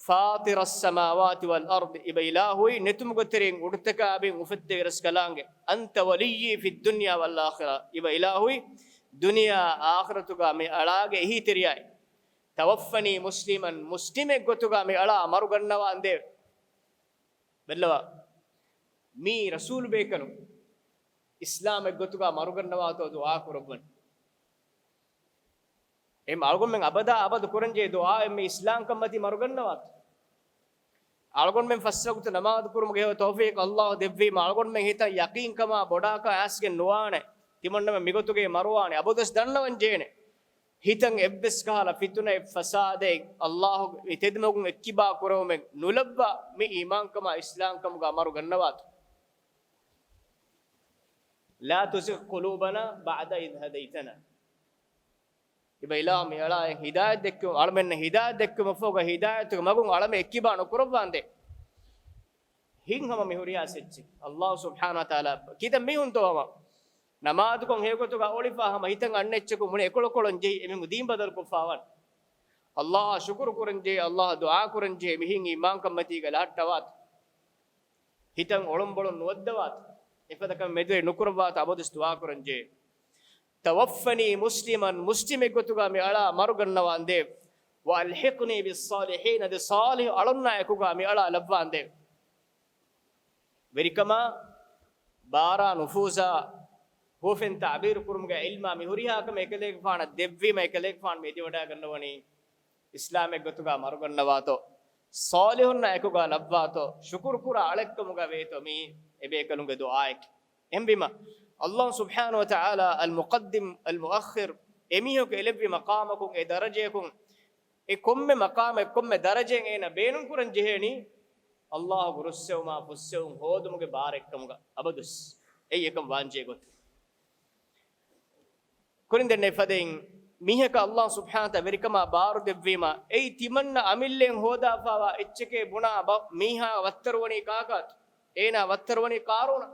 فاطر السماوات والأرض، އިބަ އިލާހުއި، ނެތުމުގެ ތެރެއިން އުޑުތަކާ ބިން އުފެއްދެވި ރަސްކަލާނގެ، أنت وليي في الدنيا والآخرة، އިބަ އިލާހުއި، ދުނިޔެއާ އާޚިރަތުގަ މި އަޅާގެ އެހީތެރިޔާއި، توفني مسلما، މުސްލިމެއް ގޮތުގަ މި އަޅާ މަރުގަންނަވާނދޭވެ. ބެއްލަވާ، މީ ރަސޫލު ބޭކަލުން އިސްލާމެއް ގޮތުގަ މަރުގަންނަވާތޯ ދުޢާ ކުރައްވަން. އެ އަޅުގަނޑުމެން އަބަދާ އަބަދު ކުރަންޖެހޭ ދުޢާއެއް މި އިސްލާމްކަން މަތީ މަރުގަންނަވާތޯ. އަޅުގަނޑުމެން ފަސްވަގުތު ނަމާދު ކުރުމުގެ ހެޔޮ ތައުފީޤު އައްލާހު ދެއްވީމަ، އަޅުގަނޑުމެން ހިތަށް ޔަޤީންކަމާ ބޮޑާކަށް އައިސްގެން ނުވާނެ. ތިމަންނަމެން މިގޮތުގައި މަރުވާނެ. އަބަދުވެސް ދަންނަވަން ޖެހޭނެ. ހިތަށް އެއްވެސް ކަހަލަ ފިތުނައެއް، ފަސާދައެއް، އައްލާހުގެ ތެދުމަގުން އެއްކިބާ ކުރެވުމެއް ނުލައްވާ މި އީމާންކަމާ އިސްލާމްކަމުގަ މަރުގަންނަވާތޯ. لا تزغ قلوبنا بعد إذ هديتنا. އިބަ އިލާހު މި އަޅާއަށް ހިދާޔަތް ދެއްކެވުން، އަޅަމެންނަށް ހިދާޔަތް ދެއްކެވުމަށްފަހުގަ ހިދާޔަތުގެ މަގުން އަޅަމެން އެއްކިބާ ނުކުރައްވާނދޭ. ހިތްހަމަ މި ހުރިހާ އެއްޗެއް. އައްލާހު ސުބްޙާނަހު ވަތަޢާލާ ކިތަން މީހުންތޯ ހަމަ ނަމާދުކޮށް ހެޔޮގޮތުގަ އޮޅިފާ ހަމަ ހިތަށް އަންނަ އެއްޗަކުން ބުނެ އެކޮޅުކޮޅުން ޖެހި އެމީހުން ދީން ބަދަލުކޮށްފާވާނެ. އައްލާހަށް ޝުކުރު ކުރަންޖެހޭ، އައްލާހަށް ދުޢާ ކުރަންޖެހޭ، މިހެން އީމާންކަން މަތީގަ ލަހައްޓަވާތޯ. ހިތަށް އޮޅުންބޮޅުން ނުވައްދަވާތޯ. އެފަދަ ކަމެއް މެދުވެރި ނުކުރައްވާތޯ އަބަދުވެސް ދުޢާ ކުރަންޖެހޭ. توفني مسلما، މުސްލިމެއް ގޮތުގަ މި އަޅާ މަރުގަންނަވާނދޭވެ. وألحقني بالصالحين، އަދި ޞާލިޙު އަޅުންނާ އެކުގަ މި އަޅާ ލައްވާނދޭވެ. ވެރިކަމާ، ބާރާ، ނުފޫޒާ، ހުވަފެން ތަޢުބީރު ކުރުމުގެ ޢިލްމާ މި ހުރިހާ ކަމެއް އެކަލޭގެފާނަށް ދެއްވީމަ، އެކަލޭގެފާނު މި އެދިވަޑައިގަންނަވަނީ އިސްލާމެއް ގޮތުގަ މަރުގަންނަވާތޯ، ޞާލިޙުންނާ އެކުގަ ލައްވާތޯ، ޝުކުރު ކުރާ އަޅެއްކަމުގަ ވޭތޯ މީ އެބޭކަލުންގެ ދުޢާއެކޭ. އެހެންވީމަ، އައްލާހު ސުބްޙާނަހު ވަތަޢާލާ އަލްމުޤައްދިމް އަލްމުއައްޚިރު، އެމީހަކު އެލެއްވި މަޤާމަކުން، އެ ދަރަޖަޔަކުން، އެ ކޮންމެ މަޤާމެއް، ކޮންމެ ދަރަޖައެއް އޭނަ ބޭނުންކުރަން ޖެހޭނީ، އައްލާހުގެ ރުއްސެވުމާ ފުއްސެވުން ހޯދުމުގެ ބާރެއްކަމުގަ އަބަދުވެސް. އެއީ އެކަން ވާންޖެހޭ ގޮތެއް. ކުރިން ދެންނެވި ފަދައިން، މީހަކަށް އައްލާހު ސުބްޙާނަހު ވަތަޢާލާ ވެރިކަމާ ބާރު ދެއްވީމަ، އެއީ ތިމަންނަ އަމިއްލައިން ހޯދާފާވާ އެއްޗެކޭ ބުނާ ބަ-، މީހާ ވައްތަރުވަނީ ކާކާތޯ؟ އޭނާ ވައްތަރުވަނީ ޤާރޫނާ.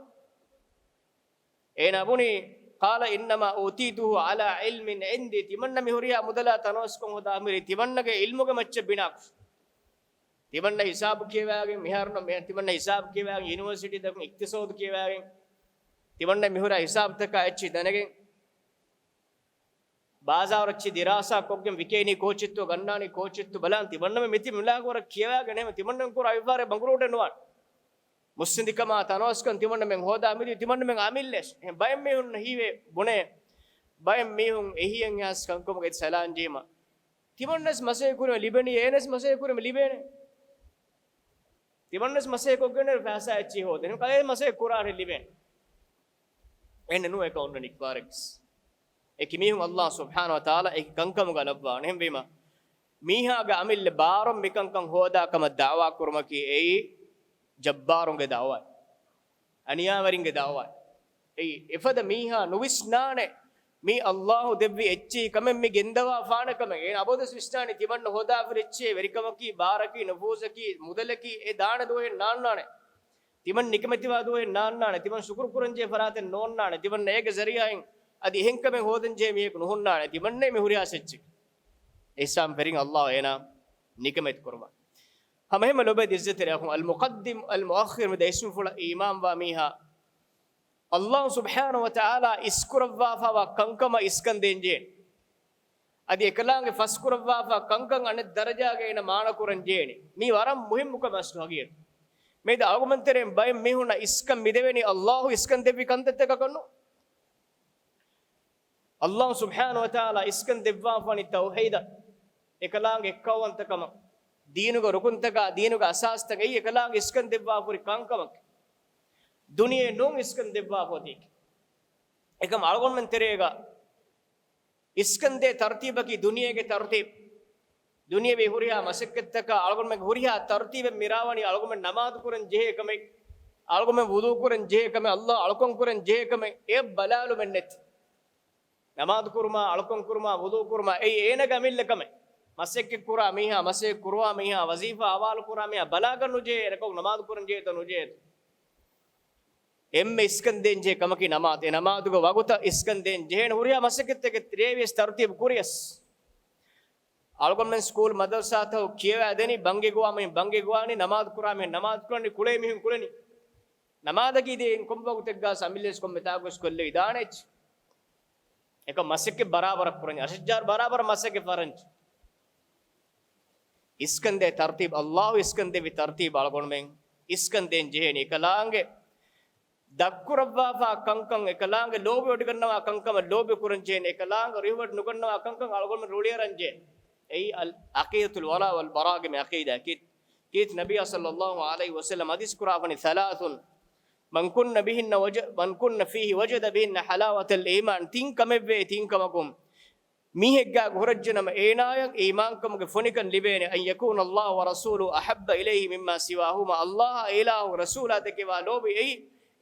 އޭނާ ބުނީ، قال إنما أوتيته على علم عندي، ތިމަންނަ މި ހުރިހާ މުދަލާ ތަނަވަސްކޮށް ހޯދާ މިރޭ ތިމަންނަގެ ޢިލްމުގެ މައްޗަށް ބިނާކޮށް. ތިމަންނަ ހިސާބު ކިޔަވާގެން، މިހާރުން މި-، ތިމަންނަ ހިސާބު ކިޔަވާގެން، ޔުނިވަރސިޓީތަކުން އިޤްތިޞާދު ކިޔަވާގެން، ތިމަންނަ މި ހުރިހާ ހިސާބުތަކާ އެއްޗެއް ދެނެގެން، ބާޒާރު އެއްޗެއް ދިރާސާ ކޮށްގެން ވިކޭނީ ކޯޗެއްތޯ، ގަންނާނީ ކޯޗެއްތޯ ބަލާން، ތިމަންނަމެން މިތިބި މިލާގޯރަށް ކިޔަވާގެން ނޭމެ ތިމަންނަމެން ކުރާ ވިޔަފާރި ބަނގުރޫޓެއް ނުވާނެ. މުއްސަނދިކަމާ ތަނަވަސްކަން ތިމަންނަމެން ހޯދާ މިދިޔަ ތިމަންނަމެން އަމިއްލަ ބައެއް މީހުން ހީވޭ ބުނޭ، ބައެއް މީހުން އެހީއެއްހާސް ކަންކަމުގައި ސަލާން ޖީމަ. ތިމަންނަސް މަސައްކަތް ކުރީމަ ލިބެނީ، އޭނަސް މަސައްކަތް ކުރީމަ ލިބޭނެ. ތިމަންނަސް މަސައްކަތް ކޮށްގެން ފައިސާ އެއްޗިހި ހޯދެން. ކަލޭ މަސައްކަތް ކުރާނެ ލިބޭނެ. އެހެން ނޫން އެކަ އޮންނަނީ ކިބާރެއްސް. އެކި މީހުން އައްލާހު ސުބްޙާނަހު ވަތަޢާލާ އެކި ކަންކަމުގަ ލައްވާނެ. އެހެންވީމަ، މީހާގެ އަމިއްލަ ބާރުން މިކަންކަން ހޯދާ ކަމަށް ދަޢުވާ ކުރުމަކީ އެއީ ޖައްބާރުންގެ ދަޢުވާ. އަނިޔާވެރިންގެ ދަޢުވާ. އެއީ އެފަދަ މީހާ ނުވިސްނާނެ މީ އައްލާހު ދެއްވި އެއްޗެހި ކަމެއް މި ގެންދަވާފާނެ ކަމެއް. އޭނަ އަބަދުވެސް ވިސްނާނީ ތިމަންނަ ހޯދާފިރި އެއްޗެހި ވެރިކަމަކީ، ބާރަކީ، ނުފޫޒަކީ، މުދަލަކީ، އެ ދާނެ ދުވަހެއް ނާންނާނެ. ތިމަން ނިކަމެތިވާ ދުވަހެއް ނާންނާނެ. ތިމަން ޝުކުރު ކުރަންޖެހޭ ފަރާތެއް ނޯންނާނެ. ތިމަންނަ އޭގެ ޒަރީޢާއިން އަދި އެހެން ކަމެއް ހޯދަންޖެހޭ މީހަކު ނުހުންނާނެ. ތިމަންނަ މި ހުރިހާ އެއްޗެއް. އިސްލާމް ފެރިން އައްލާހު އޭނާ ނިކަމެތި ކުރުވާ. ހަމަ އެހެންމެ ލޮބެ އިއްޒަތްތެރި އަޚުން، އަލްމުޤައްދިމް އަލްމުއައްޚިރު މި ދެ އިސްމުފުޅަށް އީމާންވާ މީހާ، އައްލާހު ސުބްޙާނަހު ވަތަޢާލާ އިސްކުރައްވާފާވާ ކަންކަމަށް އިސްކަން ދޭންޖެހޭނެ. އަދި އެކަލާނގެ ފަސްކުރައްވާފާ ކަންކަން އަނެއް ދަރަޖާގައި އޭނަ މާނަކުރަން ޖެހޭނެ. މީ ވަރަށް މުހިއްމު ކަމެއް އަސްލު ހަގީގަތު. މިއަދު އަޅުގަނޑުމެން ތެރެއިން ބައެއް މީހުންނަށް އިސްކަން މިދެވެނީ އައްލާހު އިސްކަން ދެއްވި ކަންތައްތަކަކަށް ނޫން. އައްލާހު ސުބްޙާނަހު ވަތަޢާލާ އިސްކަން ދެއްވާފާނީ ތައުޙީދަށް، އެކަލާނގެ އެއްކައުވަންތަކަމަށް، ދީނުގެ ރުކުންތަކާ، ދީނުގެ އަސާސްތައް، އެއީ އެކަލާނގެ އިސްކަން ދެއްވާފަހުރި ކަންކަމަކީ. ދުނިޔެ ނޫން އިސްކަން ދެއްވާފަހު އޮތީކީ. އެކަމް އަޅުގަނޑުމެން ތެރޭގަ އިސްކަންދޭ ތަރުތީބަކީ ދުނިޔޭގެ ތަރުތީބު. ދުނިޔެވީ ހުރިހާ މަސައްކަތްތަކާ އަޅުގަނޑުމެން ހުރިހާ ތަރުތީބެއް މިރާވަނީ އަޅުގަނޑުމެން ނަމާދު ކުރަން ޖެހޭ ކަމެއް، އަޅުގަނޑުމެން ވުޟޫ ކުރަން ޖެހޭ ކަމެއް، އައްލާހު އަޅުކަން ކުރަން ޖެހޭ ކަމެއް އެއަށް ބަލާލުމެއް ނެތި. ނަމާދު ކުރުމާ، އަޅުކަން ކުރުމާ، ވުޟޫ ކުރުމާ، އެއީ އޭނަގެ އަމިއްލަ ކަމެއް. މަސައްކަތް ކުރާ މީހާ، މަސައްކަތް ކުރުވާ މީހާ، ވަޒީފާ ހަވާލު ކުރާ މީހާ ބަލާގަން ނުޖެހޭ، އޭނަކޮށް ނަމާދު ކުރަން ޖެހޭތޯ ނުޖެހޭތޯ. އެންމެ އިސްކަން ދޭންޖެހޭ ކަމަކީ ނަމާދު. އެ ނަމާދުގެ ވަގުތަށް އިސްކަން ދޭން ޖެހޭނެ ހުރިހާ މަސައްކަތްތަކެއް ރޭވިޔަސް ތަރުތީބު ކުރިޔަސް. އަޅުގަނޑުމެން ސްކޫލް މަދަރުސާތައް ކިޔަވާދެނީ، ބަންގެ ގޮވާ މީހުން ބަންގެ ގޮވާނީ، ނަމާދު ކުރާ މީހުން ނަމާދު ކުރަނީ، ކުޅޭ މީހުން ކުޅެނީ. ނަމާދަކީ ދޭ ކޮން ވަގުތެއްގަ ސަމިލެސް ކޮންމެ ތާކުސް ކޮށްލެވިދާނެ އެއްޗެއް. އެކަ މަސައްކަތް ބަރާބަރަށް ކުރަން، އަށައްޖާރު ބަރާބަރަށް މަސައްކަތް ފަރަންޖެ. އިސްކަންދޭ ތަރުތީބު، އައްލާހު އިސްކަންދެއްވި ތަރުތީބު އަޅުގަނޑުމެން އިސްކަންދޭން ޖެހޭނީ. އެކަލާނގެ ދަށްކުރައްވާފާ ކަންކަން، އެކަލާނގެ ލޯބިވޮޑިގަންނަވާ ކަންކަމަށް ލޯބި ކުރަން ޖެހޭނީ، އެކަލާނގެ ރިހުވަޑި ނުގަންނަވާ ކަންކަން އަޅުގަނޑުމެން ރުޅިއަރަން ޖެހޭނީ. އެއީ އަލް ޢަޤީދަތުލް ވަލާ ވަލް ބަރާގެ މި ޢަޤީދާ. ކީ، ކީރިތި ނަބިއްޔާ ޞައްލައްލާހު ޢަލައިހި ވަސައްލަމް ޙަދީޘް ކުރާފަނި ސަލާސުން، މަން ކުންނަ ބިހިންނަ ވަޖަ، މަން ކުންނަ ފީހި ވަޖަދަ ބިހިންނަ ޙަލާވަތަލް އީމާން، ތިން ކަމެއްވޭ، ތިން ކަމަކުން މީހެއްގާ ހުރައްޖެނަމަ އޭނާޔަށް އީމާންކަމުގެ ފޮނިކަން ލިބޭނެ، އަން ޔަކޫނަ އައްލާހު ވަރަސޫލު އަޙައްބަ އިލައިހި މިއްމާ ސިވާހުމާ، އައްލާހާ އިލާހު ރަސޫލާ ދެކެވާ ލޯބި އެއީ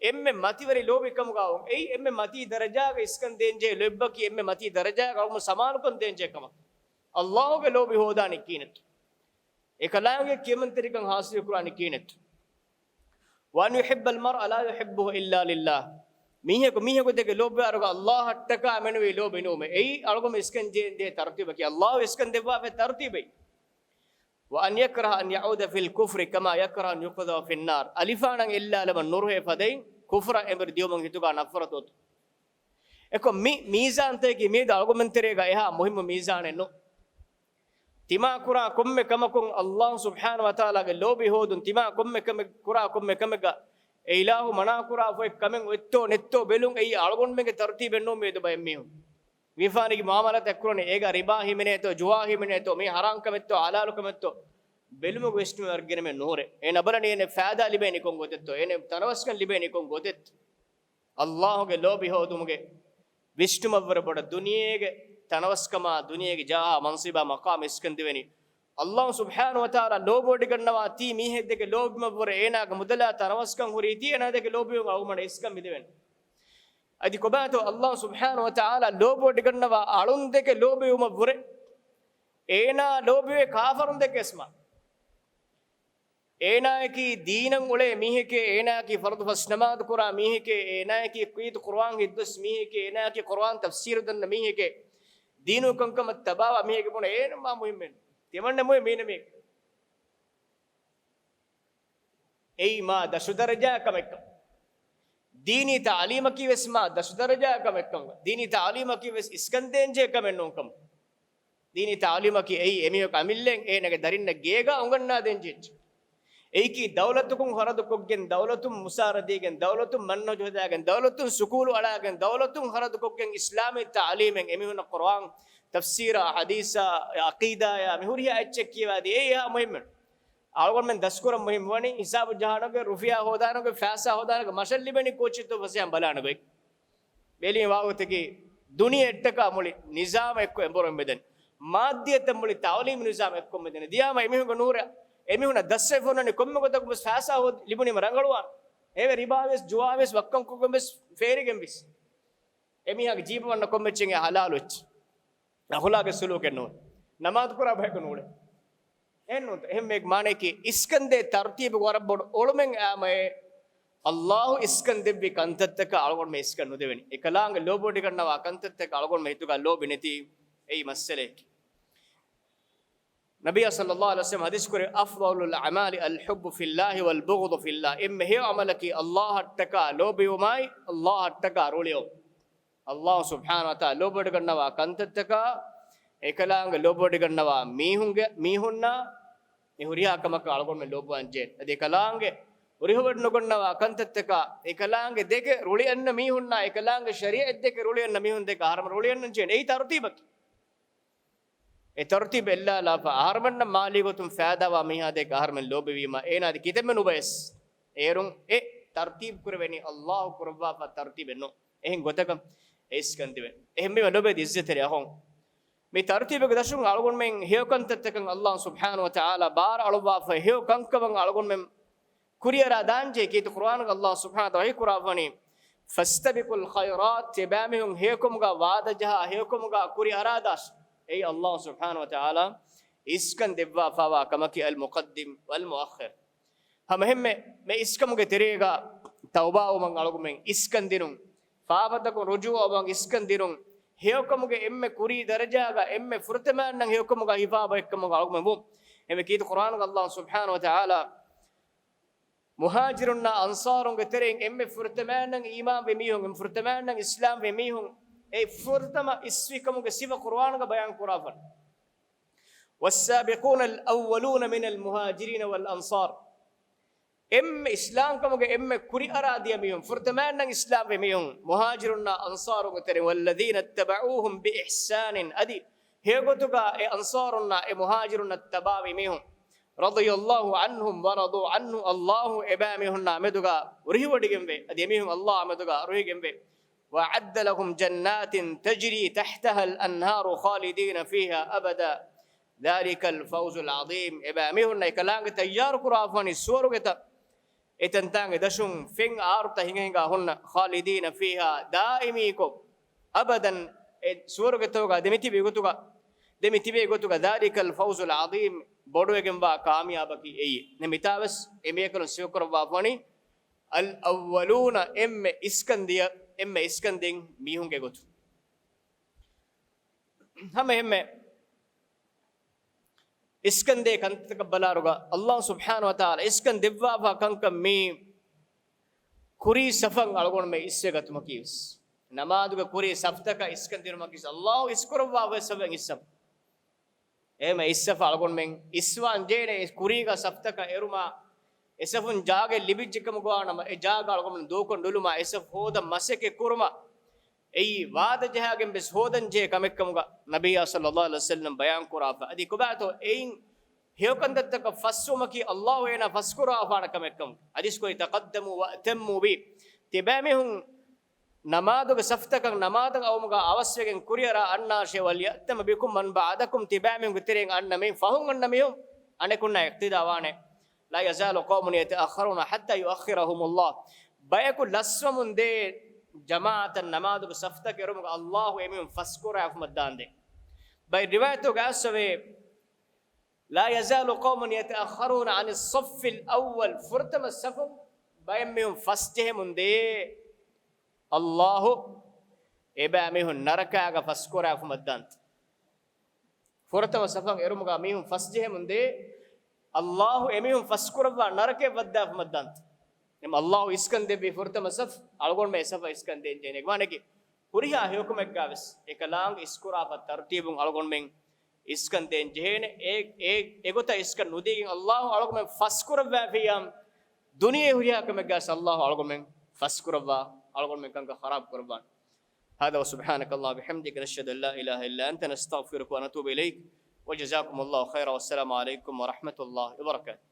އެންމެ މަތިވެރި ލޯބިކަމުގާ އޮން. އެއީ އެންމެ މަތީ ދަރަޖާގަ އިސްކަން ދޭންޖެހޭ ލޯތްބަކީ އެންމެ މަތީ ދަރަޖާގަ އަޅުގަނޑު ސަމާލުކަން ދޭންޖެހޭ ކަމަކީ. އައްލާހުގެ ލޯބި ހޯދާނީ ކިހިނެއްތޯ؟ އެކަލާނގެ ކިޔަމަންތެރިކަން ޙާޞިލު ކުރާނީ ކިހިނެއްތޯ؟ ވައަން ޔުޙިއްބަލް މަރްއަ ލާ ޔުޙިއްބުހު އިއްލާ ލިއްލާހް. މީހަކު މީހަކު ދެކެ ލޯބިވާއިރުގަ އައްލާހަށްޓަކާ މެނުވީ ލޯބި ނުވުމޭ. އެއީ އަޅުގަނޑު އިސްކަން ޖެހޭ ތަރުތީބަކީ، އައްލާހު އިސްކަން ދެއްވާފައި ތަރުތީބެއް. ވައަން ޔަކްރަހަ އަން ޔަޢޫދަ ފިލް ކުފްރި ކަމާ ޔަކްރަހު އަން ޔުޤްޛަފަ ފިންނާރް. އަލިފާނަށް އެއްލާލަމަށް ނުރުހޭ ފަދައިން ކުފްރަށް އެނބުރި ދިޔުމުން ހިތުގާ ނަފްރަތު އޮތުން. އެކޮށް މި މީޒާންތަކަކީ މިއަދު އަޅުގަނޑުމެން ތެރޭގަ އެހާ މުހިއްމު މީޒާނެއް ނޫން. ތިމާ ކުރާ ކޮންމެ ކަމަކުން އައްލާހު ސުބްޙާނަހު ވަތަޢާލާގެ ލޯބި ހޯދުން، ތިމާ ކޮންމެ ކަމެއް ކުރާ ކޮންމެ ކަމެއްގަ އެ އިލާހު މަނާ ކުރާފައި ކަމެއް އޮތްތޯ ނެތްތޯ ބެލުން، އެއީ އަޅުގަނޑުމެންގެ ތަރުތީބެއް ނޫން މިއަދު ބައެއް މީހުން. ވިޔަފާރިގެ މުޢާމަލާތެއް ކުރަނީ، އޭގަ ރިބާ ހިމެނޭތޯ، ޖުވާ ހިމެނޭތޯ، މީ ޙަރާން ކަމެއްތޯ، ޙަލާލު ކަމެއްތޯ، ބެލުމުގެ ވިސްނުމެއް ވަރަށް ގިނަ މީހުން ނުހުރޭ. އޭނަ ބަލަނީ އޭނަ ފައިދާ ލިބޭނީ ކޮން ގޮތެއްތޯ، އޭނަ ތަނަވަސްކަން ލިބޭނީ ކޮން ގޮތެއްތޯ. އައްލާހުގެ ލޯބި ހޯދުމުގެ ވިސްނުމަށްވުރެ ބޮޑަށް ދުނިޔޭގެ ތަނަވަސްކަމާ، ދުނިޔޭގެ ޖާހާ މަންސިބާ މަޤާމް އިސްކަން ދެވެނީ. އައްލާހު ސުބްޙާނަހު ވަތަޢާލާ ލޯބިވޮޑިގަންނަވާ ތީ މީހެއްދެކެ ލޯބިވުމަށްވުރެ އޭނާގެ މުދަލާ ތަނަވަސްކަން ހުރީތީ އޭނާދެކެ ލޯބިވުން އަޅުގަނޑަށް އިސްކަން މިދެވެން. އަދި ކޮބާތޯ އައްލާހު ސުބްޙާނަހު ވަތަޢާލާ ލޯބިވޮޑިގަންނަވާ އަޅުންދެކެ ލޯބިވުމަށްވުރެ އޭނާ ލޯބިވޭ ކާފަރުންދެކެ އިސްމާ. އޭނާއަކީ ދީނަށް އުޅޭ މީހެކޭ، އޭނާއަކީ ފަރުޟު ފަސް ނަމާދު ކުރާ މީހެކޭ، އޭނާއަކީ ކުރީތު ޤުރުއާން ހިތްދޮސް މީހެކޭ، އޭނާއަކީ ޤުރުއާން ތަފްސީރު ދަންނަ މީހެކޭ، ދީނު ކަންކަމަށް ތަބާވާ މީހެކޭ ބުނަ އޭނަ މާ މުހިއްމެއް. ތިމަންނަ މުހިއްމު މީނަ މީ. އެއީ މާ ދަށު ދަރަޖާ ކަމެއްކަން. ދީނީ ތަޢުލީމަކީ ވެސް މާ ދަށު ދަރަޖާ ކަމެއްކަން. ދީނީ ތަޢުލީމަކީ ވެސް އިސްކަން ދޭންޖެހޭ ކަމެއް ނޫންކަމަށް. ދީނީ ތަޢުލީމަކީ އެއީ އެމީހަކު އަމިއްލައިން އޭނަގެ ދަރިންނަށް ގޭގާ އުނގަންނާދޭންޖެހޭ. އެއީކީ ދައުލަތުކުން ހަރަދުކޮށްގެން، ދައުލަތުން މުސާރަ ދީގެން، ދައުލަތުން މަންހަޖު ހަދާގެން، ދައުލަތުން ސުކޫލު އަޅާގެން، ދައުލަތުން ހަރަދުކޮށްގެން އިސްލާމީ ތަޢުލީމެއް އެމީހުންނަށް ޤުރުއާން ތަފްސީރާ، ޙަދީޘާ، ޢަޤީދާޔާ މި ހުރިހާ އެއްޗެއް ކިޔަވާދީ އެއީ އެހާ މުހިއްމެއް. އަޅުގަނޑުމެން ދަސްކުރަން މުހިއްމުވަނީ ހިސާބު ޖަހާނެ ގޮތް، ރުފިޔާ ހޯދާނެ ގޮތް، ފައިސާ ހޯދާނެ ގޮތް، މަށަށް ލިބެނީ ކޯއްޗެއްތޯ ފަސޭހައިން ބަލާނެ ގޮތް. ބެލީމަ ވާގޮތަކީ ދުނިޔެއަށްޓަކާ މުޅި ނިޒާމަށް އެއްކޮށް އެނބުރި މިދެނީ. މާއްދިއްޔަތަށް މުޅި ތަޢުލީމީ ނިޒާމަށް އެއްކޮށް މިދެނީ. ދިޔާމަ އެމީހުންގެ ނުހުރޭ، އެމީހުންނަށް ދަސްވެފަ އޮންނަނީ ކޮންމެ ގޮތަކުން ވެސް ފައިސާ ހޯދި ލިބުނީމަ ރަނގަޅުވާން. އެވެ ރިބާ ވެސް، ޖުވާ ވެސް، ވައްކަން ކޮށްގެން ވެސް ފޭރިގެން ވެސް. އެމީހާގެ ޖީބަށް ވަންނަ ކޮންމެ އެއްޗެއް އެ ޙަލާލު އެއްޗެއް. އަޚުލާގެ ސުލޫކެއް ނޫން. ނަމާދު ކުރާ ބަޔަކު ނޫޅޭ. އެހެން ނޫންތަ؟ އެހެން މޭގެ މާނަޔަކީ އިސްކަންދޭ ތަރުތީބު ވަރަށް ބޮޑު އޮޅުމެއް އާމައޭ. އައްލާހު އިސްކަން ދެއްވި ކަންތައްތަކަށް އަޅުގަނޑުމެން އިސްކަން ނުދެވެނީ. އެކަލާނގެ ލޯބިވޮޑިގަންނަވާ ކަންތައްތަކަށް އަޅުގަނޑުމެން ހިތުގަ ލޯބި ނެތީ އެއީ މައްސަލަޔަކީ. ނަބިއްޔާ ޞައްލައްލާހު ޢަލައިހި ވަސައްލަމް ޙަދީޘް ކުރެއްވި، "أفضل الأعمال الحب في الله والبغض في الله." އެންމެ ހެޔޮ ޢަމަލަކީ އައްލާހަށްޓަކާ ލޯބިވުމާއި، އައްލާހަށްޓަކާ ރުޅިއައު. އައްލާހު ސުބްޙާނަހު ވަތަޢާލާ ލޯބިވޮޑިގަންނަވާ ކަންތައްތަކާ، އެކަލާނގެ ލޯބިވޮޑިގަންނަވާ މީހުންގެ، މީހުންނާ، މި ހުރިހާ ކަމަކަށް އަޅުގަނޑުމެން ލޯބިވާން ޖެހޭ. އަދި އެކަލާނގެ ރުހިވޮޑިނުގަންނަވާ ކަންތައްތަކާ، އެކަލާނގެ ދެކެ ރުޅިއަންނަ މީހުންނާ، އެކަލާނގެ ޝަރީޢަތް ދެކެ ރުޅިއަންނަ މީހުން ދެކެ އަހަރުމެން ރުޅިއަންނަން ޖެހޭނެ. އެއީ ތަރުތީބަކީ. އެ ތަރުތީބު އެއްލާލާފަ، އަހަރުމެންނަށް މާލީ ގޮތުން ފައިދާވާ މީހާ ދެކެ އަހަރުމެން ލޯބިވީމަ، އޭނާ އަދި ކިތަންމެ ނުބަޔަސް އޭރުން އެ ތަރުތީބު ކުރެވެނީ އައްލާހު ކުރައްވާފަ ތަރުތީބެއް ނޫން. އެހެން ގޮތަކަށް އެ އިސްކަން ދެވޭ. އެހެންވީމަ ލޮބުވެތި ޢިއްޒަތްތެރި އަޚުން، މި ތަރުތީބުގެ ދަށުން އަޅުގަނޑުމެން ހެޔޮ ކަންތައްތަކަށް އައްލާހު ސުބްޙާނަހު ވަތަޢާލާ ބާރަ އަޅުއްވާފަ، ހެޔޮ ކަންކަމަށް އަޅުގަނޑުމެން ކުރިއަރާ ދާންޖެހޭ. ކީރިތި ޤުރުއާނުގަ އައްލާހު ސުބްޙާނަހު ވަތަޢާލާ ވަޙީ ކުރާފަނީ، "فاستبقوا الخيرات." ތިބާމީހުން ހެޔޮކަމުގަ ވާދަޖަހާ، ހެޔޮކަމުގަ ކުރިއަރާދާށޭ. އެއީ އައްލާހު ސުބްޙާނަހު ވަތަޢާލާ އިސްކަން ދެއްވާފަވާ ކަމަކީ، المقدم والمؤخر. ހަމައެހެންމެ މި އިސްކަމުގެ ތެރޭގަ ތައުބާވުމަށް އަޅުގަނޑުމެން އިސްކަން ދިނުން، ފާފަތަކުން ރުޖޫޢަވުމަށް އިސްކަން ދިނުން، ހެޔޮކަމުގެ އެންމެ ކުރީ ދަރަޖާގަ އެންމެ ފުރަތަމައިންނަށް ހެޔޮކަމުގަ ހިފާބަ އެއްކަމުގަ އަޅުގަނޑުމެން ވުން. އެންމެ ކީރިތި ޤުރްއާނުގަ ﷲ ސުބްޙާނަހޫ ވަތަޢާލާ މުހާޖިރުންނާ އަންޞާރުންގެ ތެރެއިން އެންމެ ފުރަތަމައިންނަށް އީމާންވި މީހުން، އެންމެ ފުރަތަމައިންނަށް އިސްލާމްވި މީހުން، އެ ފުރަތަމަ އިސްވިކަމުގެ ސިފަ ޤުރްއާނުގަ ބަޔާން ކުރާފަ. والسابقون الأولون من المهاجرين والأنصار. އެންމެ އިސްލާމްކަމުގެ އެންމެ ކުރިއަރާ ދިޔަ މީހުން، ފުރަތަމައިންނަށް އިސްލާމްވި މީހުން، މުހާޖިރުންނާ އަންޞާރުންގެ ތެރެއިން، والذين اتبعوهم بإحسان، އަދި ހެޔޮގޮތުގަ އެ އަންޞާރުންނާ އެ މުހާޖިރުންނަށް ތަބާވި މީހުން، رضي الله عنهم ورضوا عنه، ﷲ އެބައިމީހުންނާ މެދުގަ ރުހިވޮޑިގެންވޭ، އަދި އެމީހުން ﷲ އާ މެދުގަ ރުހިގެންވޭ. وأعد لهم جنات تجري تحتها الأنهار خالدين فيها أبدا ذلك الفوز العظيم. އެބައިމީހުންނަށް އެކަލާނގެ ތައްޔާރު ކުރާފަނި ސުވަރުގެތައް، އެތަންތާނގެ ދަށުން ފެން އާރުތައް ހިނގަ ހިނގާ ހުންނަ، خالدين فيها، ދާއިމީކޮށް، أبدا، އެ ސުވަރުގެތަކުގަ ދެމިތިބޭ ގޮތުގަ، ދެމިތިބޭ ގޮތުގަ، ذلك الفوز العظيم، ބޮޑުވެގެންވާ ކާމިޔާބަކީ އެއީ. މިތާވެސް އެމީހަކު ސިފަކުރައްވާފަނި، الأولون، އެންމެ އިސްކަންދިޔަ، އެންމެ އިސްކަންދިން މީހުންގެ ގޮތު. ހަމަ އެންމެ އިސްކަންދޭ ކަންތަކަށް ބަލާރުގަ، ﷲ ސުބްޙާނަހޫ ވަތަޢާލާ އިސްކަން ދެއްވާފާ ކަންކަން މީ ކުރީ ސަފަށް އަޅުގަނޑުމެން އިސްވެގަތުމަކީވެސް. ނަމާދުގެ ކުރީ ސަފްތަކަށް އިސްކަން ދިނުމަކީވެސް، ﷲ އިސްކުރައްވާފަ ސަފަށް އިސްސަފަ. އެހެމަ އިސްސަފަ އަޅުގަނޑުމެން އިސްވާން ޖޭނެ ކުރީގަ ސަފްތަކަށް އެރުމާ، އެ ސަފުން ޖާގައެއް ލިބިއްޖެކަމުގަ ނަމަ، އެ ޖާގަ އަޅުގަނޑުމެން ދޫކޮށް ނުލުމާ، އެ ސަފު ހޯދަން މަސައްކަތް ކުރުމަށް، އެއީ ވާދަ ޖަހާގެން ވެސް ހޯދަން ޖެހޭ ކަމެއްކަމުގަ ނަބިއްޔާ ޞައްލައްލާހު ޢަލައިހި ވަސައްލަމް ބަޔާން ކުރާފަ. އަދި ކޮބާތޯ އެއިން ހެޔޮކަންތައްތަކަށް ފަސްވުމަކީ ﷲ އޭނާ ފަސްކުރާފާނެ ކަމެއްކަމުގަ. ޙަދީޘް ކުރީ، تقدموا وأتموا بي. ތިބޭމީހުން ނަމާދުގެ ސަފްތަކަށް ނަމާދަށް އައުމުގަ އަވަސްވެގެން ކުރިއަރާ އަންނާށޭ، وليأتم بكم من بعدكم، ތިބޭމީހުންގެ ތެރެއިން އަންނަ މީހުން ފަހުން އަންނަ މީހުން އަނެކުންނާ އިޤްތިދާ ވާނެ. لا يزال قوم يتأخرون حتى يؤخرهم الله. ބަޔަކު ލަސްވަމުން ދޭ ޖަމާޢަތަށް ނަމާދުގެ ސަފްތަކަށް އެރުމުގަ ﷲ އެމީހުން ފަސްކުރާފުމަށް ދާންދޭ. ބައެއް ރިވާޔަތުގަ އައިސްފަވޭ، لا يزال قوم يتأخرون عن الصف الأول، ފުރަތަމަ ސަފުން ބައެއް މީހުން ފަސްޖެހެމުން ދޭ، ﷲ އެބައިމީހުން ނަރަކާގަ ފަސްކުރާފުމަށް ދާންދޭ. ފުރަތަމަ ސަފަށް އެރުމުގަ މީހުން ފަސްޖެހެމުން ދޭ، ﷲ އެމީހުން ފަސްކުރައްވާ ނަރަކަޔަށް ވައްދާފުމަށް ދާންދޭ. އެމަ ﷲ އިސްކަން ދެއްވި ފުރަތަމަ ސަފް، އަޅުގަނޑުމެން އެ ސަފަށް އިސްކަން ދޭން ޖެހޭނެ. އެގެ މާނައަކީ، ހުރިހާ ހެޔޮކަމެއްގަ ވެސް އެކަލާނގެ އިސްކުރާފަ ތަރުތީބުން އަޅުގަނޑުމެން އިސްކަން ދޭން ޖެހޭނެ. އެ، އެ، އެގޮތަށް އިސްކަން ނުދީގެން ﷲ އަޅުގަނޑުމެން ފަސްކުރައްވާފިއްޔާ، ދުނިޔެ ހުރިހާ ކަމެއްގަސް ﷲ އަޅުގަނޑުމެން ފަސްކުރައްވާ، އަޅުގަނޑުމެން ކަންކަން ޚަރާބު ކުރައްވާނެ. هذا وسبحانك اللهم وبحمدك، نشهد أن لا إله إلا أنت، نستغفرك ونتوب إليك، وجزاكم الله خيرا، والسلام عليكم ورحمة الله وبركاته.